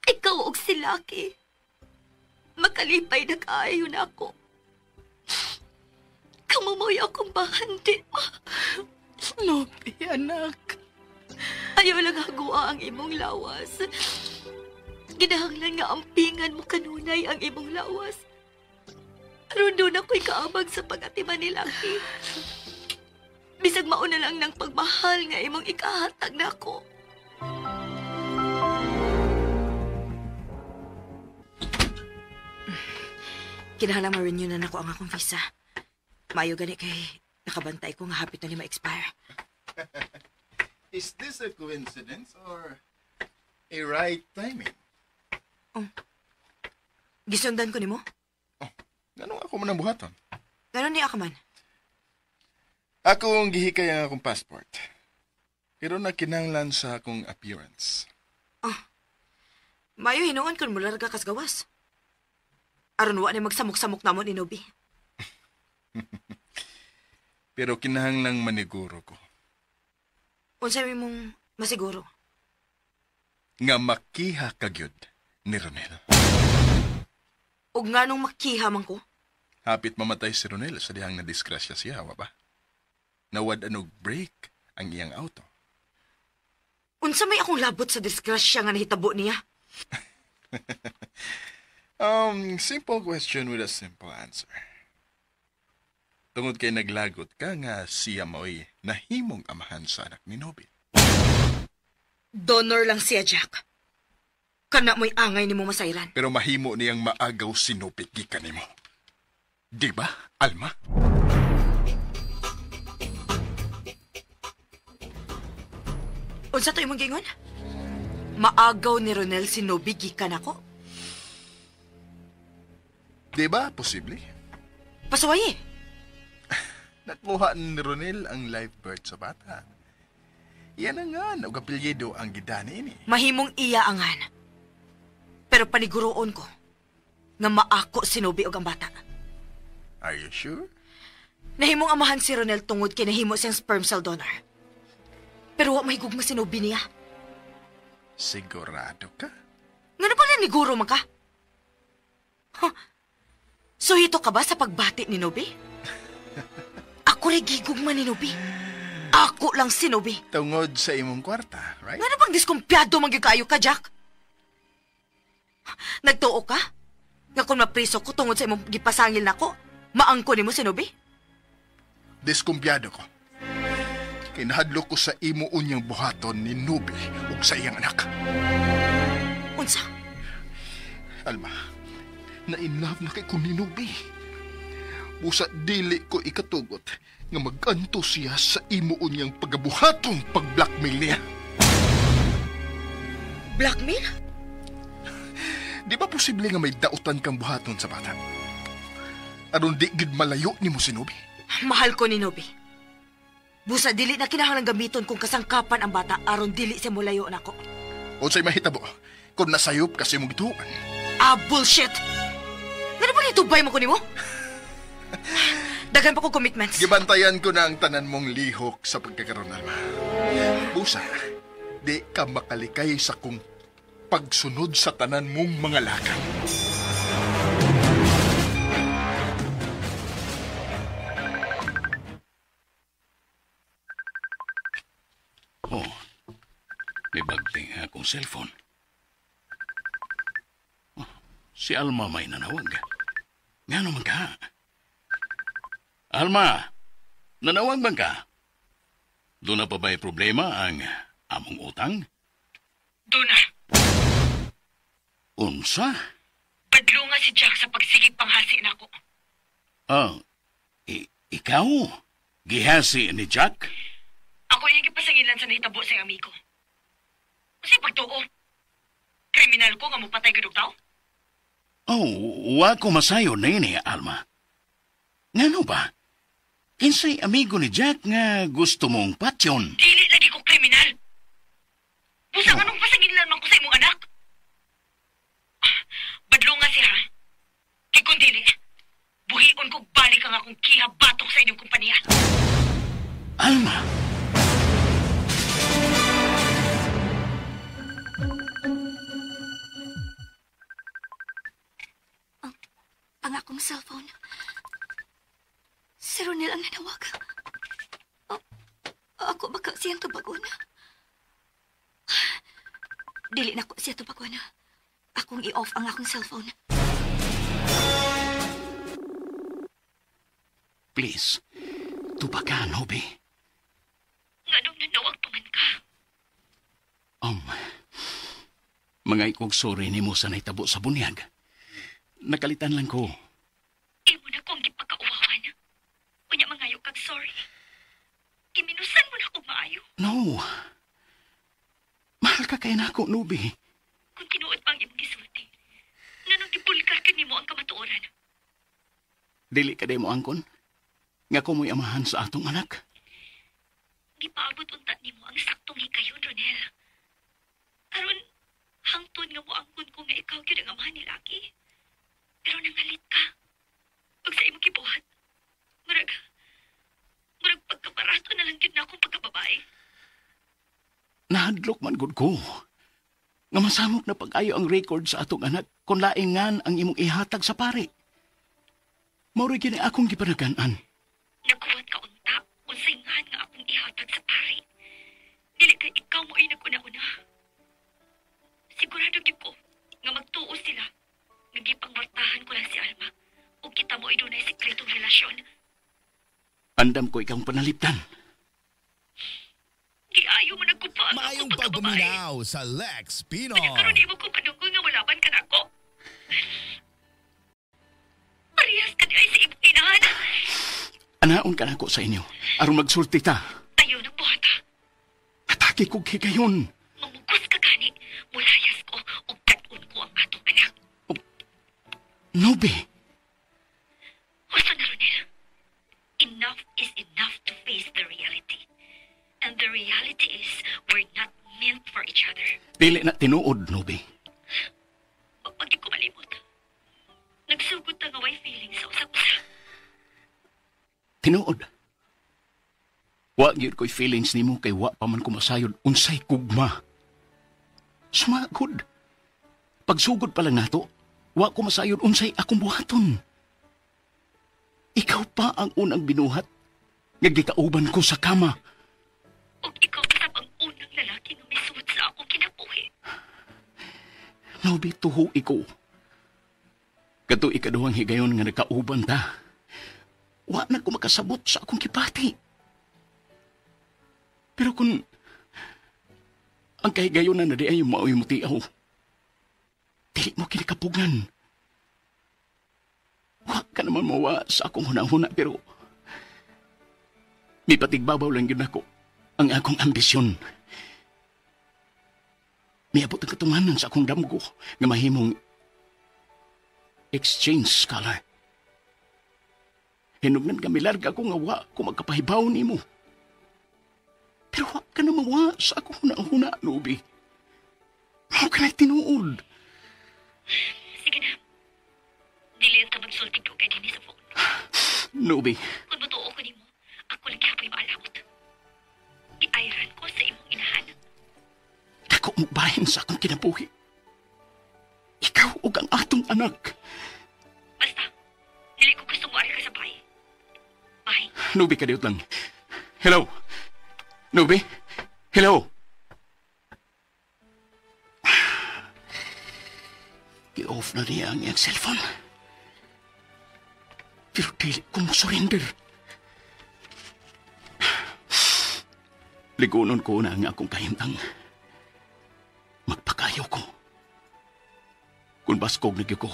ikaw og si Lucky. Makalipay na kaayo na ako. Kamumoy akong bahandi, ma. Nobi, anak. Ayaw lang hagua ang imong lawas. Ginahanglan nga ampingan mo kanunay ang imong lawas. Aron doon ako'y kaabag sa pag-atiman ni Lucky. Bisag mauna lang ng pagmahal nga imong ikahatag na ako. Kinahanglan ma-renew na nako ang akong visa. Maayo gani kay nakabantay ko nga hapit na ni ma-expire. Is this a coincidence or a right timing? Oh. Gisundan ko nimo? Oh, ganun ako man ang buhaton. Ganun ni ako man. Ako ang gihikay ang akong passport. Pero nakinanglan sa akong appearance. Oh. Mayo hinuon kun mularga kas gawas. Aron wa ni magsamok-samok namon ni Nobi. Pero kinahanglang maniguro ko. Unsay mong masiguro? Nga makiha ka gyud ni Ronel. Og nganong makiha man ko? Hapit mamatay si Ronel sa dihang nadisgrasya siya, wa ba? Nawad anog break ang iyang auto. Unsa may akong labot sa disgrasya nga nahitabo niya? Simple question with a simple answer. Tungod kay naglagot ka nga siya mo'y nahimong amahan sa anak ni Nobi. Donor lang siya, Jack. Kana mo'y angay ni mo masayran. Pero mahimo niyang maagaw si Nobi gikan nimo. Di ba, Alma? Unsa to imong giingon? Maagaw ni Ronel si Nobi gikan ako? Di ba, posible? Pasuwaye. Nakuha ni Ronel ang live birth sa bata. Yan ang nga, og apelyido ang gidani ini. Mahimong iya angan. Pero paniguroon ko nga maako si Nobi og ang bata. Are you sure? Nahimong amahan si Ronel tungod kay nahimo siyang sperm cell donor. Pero wa mahigugma si Nobi niya. Sigurado ka? Ngano ba naniguro man ka? Huh. Suhito ka ba sa pagbati ni Nobi? Ako rin gigugma ni Nobi. Ako lang si Nobi. Tungod sa imong kwarta, right? Ngano bang diskumpiyado man gyud kaayo ka, Jack? Nagtuo ka? Nga kung mapriso ko tungod sa imong gipasangil nako, maangko nimo si Nobi? Diskumpiyado ko. Kay nahadlok ko sa imo unyang buhaton ni Nobi ug sa iyang anak. Unsa? Alma, na-in love na kay ko ni Nobi. Busa dili ko ikatugot nga mag-anto siya sa imo unyang pagabuhatong pag-blackmail niya. Blackmail? Di ba posible nga may dautan kang buhaton sa bata? Aron di gid malayo nimo si Nobi? Mahal ko ni Nobi. Busa dili na kinahanglan gamiton kung kasangkapan ang bata aron dili siya molayo nako. Unsay mahitabo kung nasayop kasi mong gituan? Ah, bullshit! Ngano ba nitubay mo ko nimo? Daghan pa ko commitments. Gibantayan ko na ang tanan mong lihok sa pagkakaroon, Alma. Busa, di ka makalikay sa kung pagsunod sa tanan mong mga lakang. Oh, may bagting akong cellphone. Oh, si Alma may nanawag. Nga naman ka? Alma, nanawag man ka? Doon na pa ba'y problema ang among utang? Doon na. Unsa? Badlo nga si Jack sa pagsigig panghasi nako. Ah, ikaw? Gihasi ni Jack? Ako yung gipasangilan sa nahitabo sa iyang amigo. Kasi pagtuo, kriminal ko nga mupatay gud og tao? Oh, wa ko masayo na ini, Alma. Ngano ba? Kinsay amigo ni Jack nga gusto mong patyon? Dili lagi ko kriminal. Busa nga nung pasangilan man ko sa imong anak. Badlo nga siya. Kay kung dili, buhion ko balik ang akong kiha batok sa inyong kumpanya. Alma! Ang akong cellphone. Si Ronel ang nanawag. Ako baka siyang tubagon. Dili na ko siya tubagon. Akong i-off ang akong cellphone. Please, tubakan, Hobi. Nganong nanawag pa man ka? Mga ikog sorry nimo sa nahitabo sa bunyag. Nakalitan lang ko. Imo na kong gipagkauwawan. Unya mangayo kag sorry. Giminusan mo na kog maayo. No. Mahal ka kay nako, Nubi. Kung tinuod pa ang imong gisulti, nganong gibulgar ka nimo ang kamatuoran? Dili ka mo angkon. Nga ko mo'y amahan sa atong anak. Gipaabot unta nimo ang saktong hikayon, Ronel. Aron, hangtod nga mo angkon ko nga ikaw gyud ang amahan ni Lucky. Pero nangalit ka. Pag sa imong gibuhat, murag pagkabarato na lang gyud na akong pagkababae. Nahadlok man gud ko. Nga masamok na pag-ayo ang record sa atong anak kung laingan ang imong ihatag sa pare. Mao ra gyud akong gipanagan-an. Nagkuwat ka unta unsay ngan nga akong ihatag sa pare. Dili kay ikaw mo ay naguna-una. Sigurado gyud ko nga magtuo sila. Nagipangwartahan ko lang si Alma ug kita mo ay dunay sekretong relasyon. Andam ko ikang panaliptan. Giayo mo nagkupa ang Maayong akong pagkababae. pagpaminaw sa Lex Pino. Kanya karon imo ko padunggo nga mulaban ka nako. Parehas ka di ay sa imong inahan. Anaon ka nako sa inyo aron magsulti ta. Ayaw ng buhata. Atake kog higayon. Mamugos ka gani. Mulayas ko ug dad-on ko ang atong anak. Nobe. Husto na, Ronel. Enough is We're not meant for each other. Dili na tinuod, Nubi. Pag ko malimot, nagsugod ta nga way feelings sa usag-usa. Tinuod. Wa gyud ko'y feelings nimo kay wa pa man ko masayod unsay gugma. Sumagod. Pagsugod pa lang nato, wa ko masayod unsay akong buhaton. Ikaw pa ang unang binuhat nga gikauban ko sa kama. Ug ikaw usab ang unang lalaki nga misuod sa akong kinabuhi. Nubi, tuho iko. Kato ikaduhang higayon nga nagkauban ta. Wa na ko makasabot sa akong kipati. Pero kung ang kahigayon na di ay maoy mutiaw, dili mo kinikapugan. Wa ka naman mawa sa akong hunahuna, pero mipatigbabaw lang yun ako ang akong ambisyon. Miabot ang katunganan sa akong damgo nga mahimong exchange scholar. Hinugnan kami larga ko nga wa ko magkapahibaw nimo. Pero wa ka na mawa sa akong huna-huna, Nubi. Mao ka na tinuod. Sige na. Dili ka magsulti ko kay dinhi sa phone. Nubi. Kung mutuo ko nimo, ako lang gihapoy maalawot. Giayran ko sa imong inahan. Dako mo bahin sa akong kinabuhi. Ikaw ug ang atong anak. Basta, dili ko gusto moari ka sa bahay. Bye. Nubi, kadiyot lang. Hello? Nubi? Hello? Gi-off na niya ang iyang cellphone. Pero dili ko mo surrender. Ligunon ko na ang akong kahimtang. Magpakayo ko. Kung baskog na ko,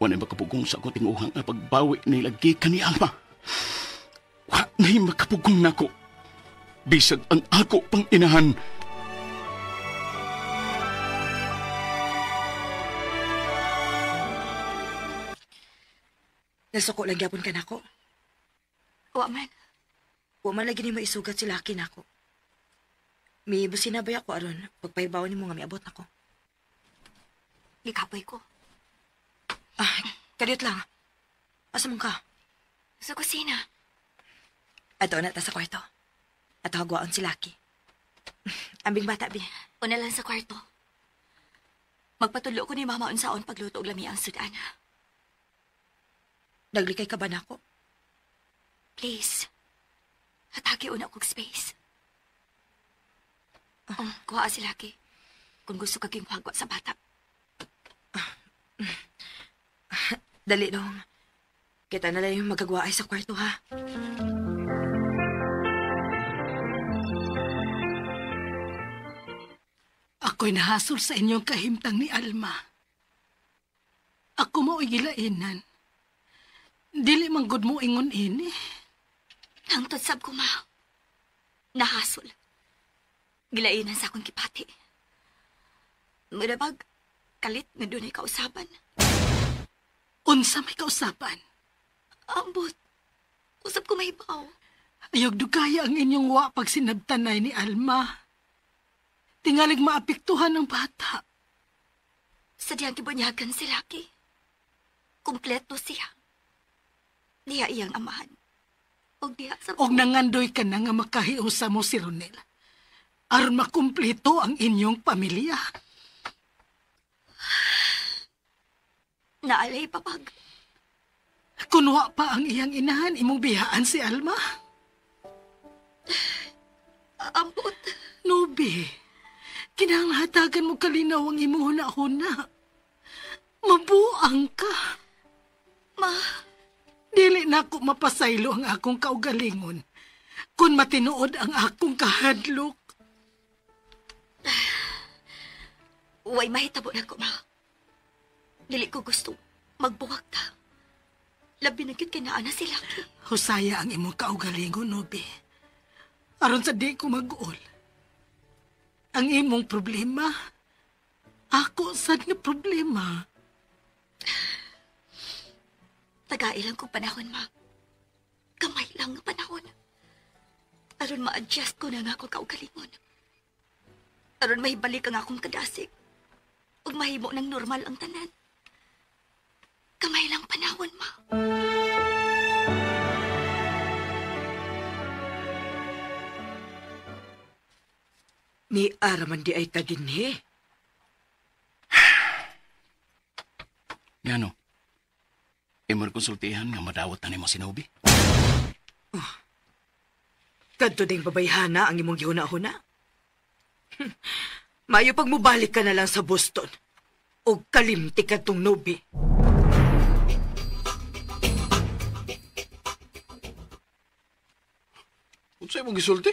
wala makapugong sa akong tinguhang ang pagbawi nila gikan ni Alma. Wala makapugong nako. Bisag ang ako pang inahan. Nasuko lang gyapon ka nako. Wa man. Wa man lagi nimo isugat si laki nako. Miibusina ba ako aron pagpahibaw nimo nga miabot nako. Gikapoy ko. Ah, kadiyot lang. Asa man ka? Sa kusina. Ato na ta sa kwarto. Ato hagwaon si Lucky. Ambing bata, bi. Una lang sa kwarto. Magpatulo ko ni Mama unsaon pagluto og lami ang sudan. Naglikay ka ba nako? Please. Hatagi una kog space. Oh, kuha si Lucky. Kung gusto ka king hagwa sa bata. Dali dong. Kita na lang yung magagawa ay sa kwarto, ha? Ako'y nahasol sa inyong kahimtang ni Alma. Ako mao'y gilainan. Dili man gud mo ingon ini. Nangtod sab ko, ma. Nahasol. Gilainan sa akong kipati. Murabag, kalit nga dunay kausaban. Unsa may kausaban? Ambot. Usap ko mahibaw. Ayog dugaya ang inyong wa pag sinabtanay ni Alma. Tingalig maapektuhan ang bata. Sa diyang gibunyagan si Lucky. Kumpleto siya. Diya iyang amahan. Og diya sa... Og nangandoy ka na nga makahiusa mo si Ronel. Aron makumpleto ang inyong pamilya. Naalay papag. Kunwa pa ang iyang inahan, imong biyaan si Alma. Ambot. Nubi, kinahanglan mo kalinaw ang imong huna-huna. Mabuang ka. Ma. Dili na ako mapasaylo ang akong kaugalingon kung matinuod ang akong kahadlok. Way mahitabo na ko, ma. Dili ko gusto magbuwag ta. Labi na gyud kay naa na si Lucky. Husaya ang imong kaugalingon, Nobi. Aron sa di ko mag-uol. Ang imong problema, ako sad nga problema. Tagailang kong panahon, ma. Gamay lang ang panahon. Aron ma-adjust ko na nga ako kaugalingon. Aron mahibalik ang akong kadasig. Ug mahimo ng normal ang tanan. Kamay lang panahon, ma. Ni araman di ay ka dinhi. Ngano? Imo konsultihan nga madawat na nimo si Nobi. Oh. Kadto ding babayhana ang imong gihuna-huna. Mayo pag mubalik ka na lang sa Boston. O kalimti ka tong Nobi. Unsay mong gisulti?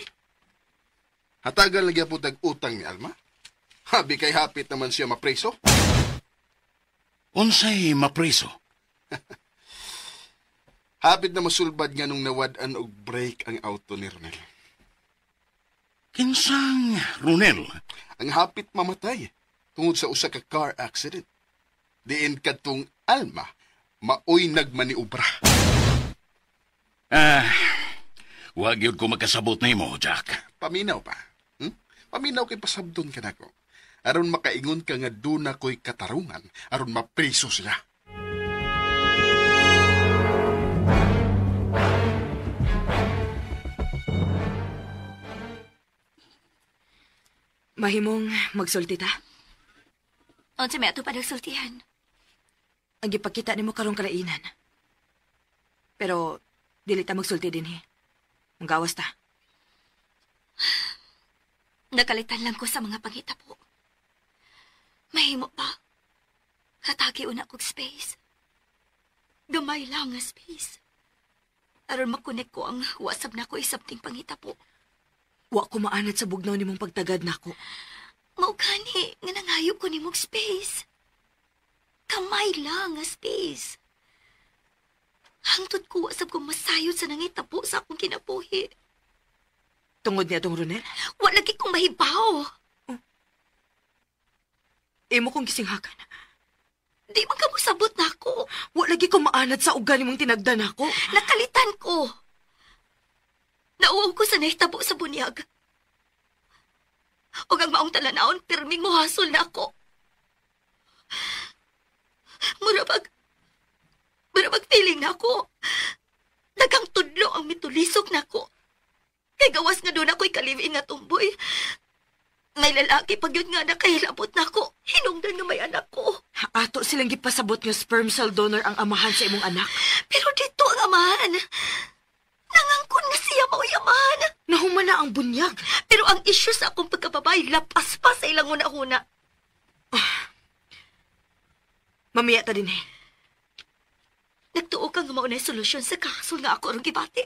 Hatagan lagi po tag-utang ni Alma? Habi kay hapit naman siya mapreso. Unsay mapreso? Hapit na masulbad nga nung nawad-an og break ang auto ni Ronel. Kinsang Ronel? Ang hapit mamatay tungod sa usa ka car accident. Diin kadtong Alma maoy nagmaniobra. Wag yun ko magkasabot nimo, Jack. Paminaw pa. Paminaw kay pasabdon ka nako. Aron makaingon ka nga duna ko'y katarungan, aron mapriso siya. Mahimong magsulti ta? Unsa may ato pa nagsultihan? Ang gipakita nimo karong kalainan. Pero dili ta magsulti dinhi. Manggawas ta. Nakalitan lang ko sa mga pangitabo. Mahimo pa. Hatagi una kog space. Gamay lang nga space. Aron makonek ko ang WhatsApp na ko isabting pangitabo. Wa ko maanad sa bugnaw nimong pagtagad nako. Mao gani nga nangayo ko nimong space. Kamay lang nga space. Hangtod ko wasab ko masayod sa nangitabo sa akong kinabuhi. Tungod niya tong Ronel? Wa lagi kong mahibaw. Oh. Imo kong gisinghakan. Di man ka mosabot nako. Wa lagi ko maanad sa ugali mong tinagdan nako. Nakalitan ko. Nauwaw ko sa nahitabo sa bunyag. O ang maong talanawon, pirming muhasol na ako. Murabag feeling na ako. Dagang tudlo ang mitulisok na ako. Kay gawas nga doon ako'y kalivin nga tumboy. May lalaki pag yun nga nakahilabot na ako. Hinungdan nga may anak ko. Ato silang gipasabot nga sperm cell donor ang amahan sa imong anak. Pero dito ang amahan. Nangangkon nga siya mao'y amahan. Nahumana ang bunyag. Pero ang isyu sa akong pagkababay, lapas pa sa ilang una-una. Mamiya ta din eh. Nagtuo ka nga maunay solusyon sa kaso nga ako rong gibati.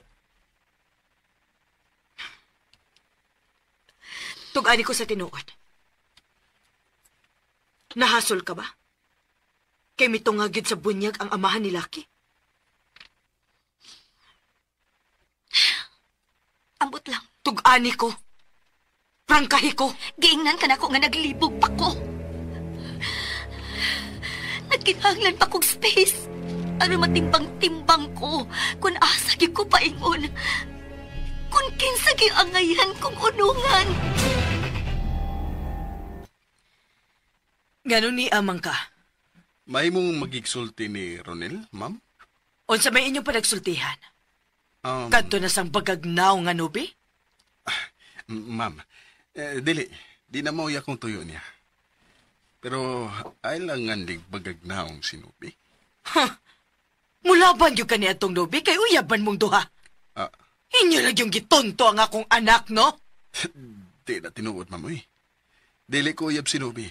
Tug-ani ko sa tinuod. Nahasol ka ba? Kay mitungagid sa bunyag ang amahan ni Lucky? Ambot lang. Tug-ani ko. Prangkahi ko. Giingnan ka na ko nga naglibog pa ko. Nagkinahanglan pa kong space. Ano matimbang-timbang ko kung asa gyud ko paingon. Kung kinsa gyud angayan kong unungan. Ngano ni amang ka? Mahimong magigsulti ni Ronel, ma'am? Unsa may inyong panagsultihan? Kadto na sang bagagnaw nga nubi? Ma'am, dili. Di na mauya kong tuyo niya. Pero ay lang nga bagagnaong sinubi. Huh. Mulaban yun ka ni atong nubi kay uyaban mong duha. Inyo lang yung gitonto ang akong anak, no? Di na tinuod, ma'am. Uy. Dili ko uyab sinubi.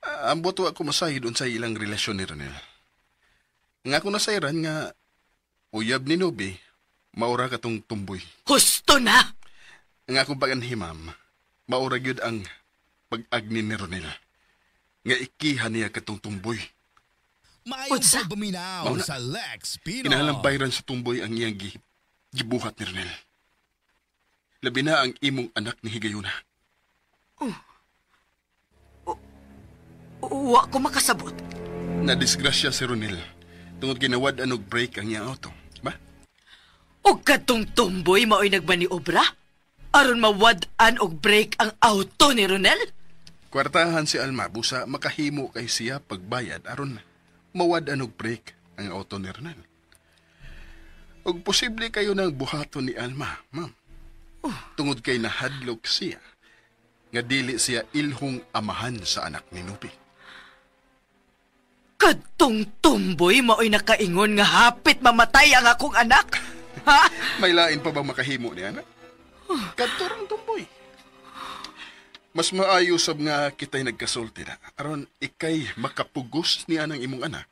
Ambot wa ko masayod sa ilang relasyon ni Ronel. Nga ako nasayran nga uyab ni Nobi, maura ka tong tumboy. Husto na! Nga akong paganhi, ma'am, maura gyud ang pag-agni ni Ronel. Nga ikiha niya katong tumboy. Maayong pagpaminaw sa Lex Pino. Kinahalang bayran sa tumboy ang iyang gibuhat ni Ronel. Labi na ang imong anak ni Higayuna. Oh. Wa ko makasabot. Nadisgrasya si Ronel tungod ginawad-an og break ang iyang auto. Ba? Og kadtong tumboy mao'y nagmaniobra? Aron mawad-an og brake ang auto ni Ronel? Kwartahan si Alma busa makahimo kay siya pagbayad aron mawad-an og brake ang auto ni Ronel. Og posible kayo nang buhaton ni Alma, ma'am. Tungod kay nahadlok siya nga dili siya ilhong amahan sa anak ni Nubi. Kadtong tumboy maoy nakaingon nga hapit mamatay ang akong anak. Ha? May lain pa bang makahimo niya, anak? Kadto rang tumboy. Mas maayo sab nga kita'y nagkasulti na. Aron ikay makapugos niya ng imong anak.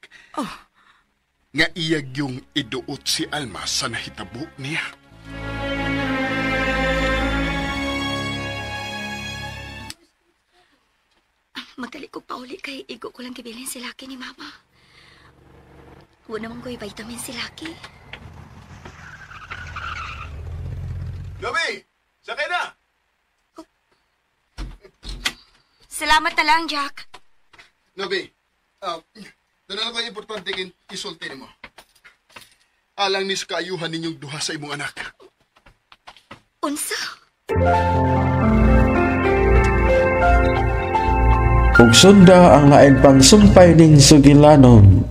Nga iyag yung iduot si Alma sa nahitabo niya. Magdali ko pauli kay igo ko lang gibilin si Lucky ni Mama. Wa naman ko'y vitamin si Lucky. Gabi! Sakay na! Salamat na lang, Jack. Nobi, doon na ko importante kin isulti nimo. Alang ni sa kaayuhan ninyong duha sa imong anak. Unsa? Ug sunda ang lain pang sumpay ning sugilanon.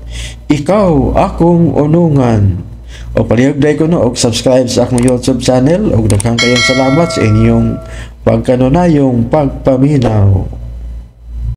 Ikaw akong unungan. O palihog day ko no og subscribe sa akong YouTube channel ug daghang kayong salamat sa inyong pagkanunayong pagpaminaw.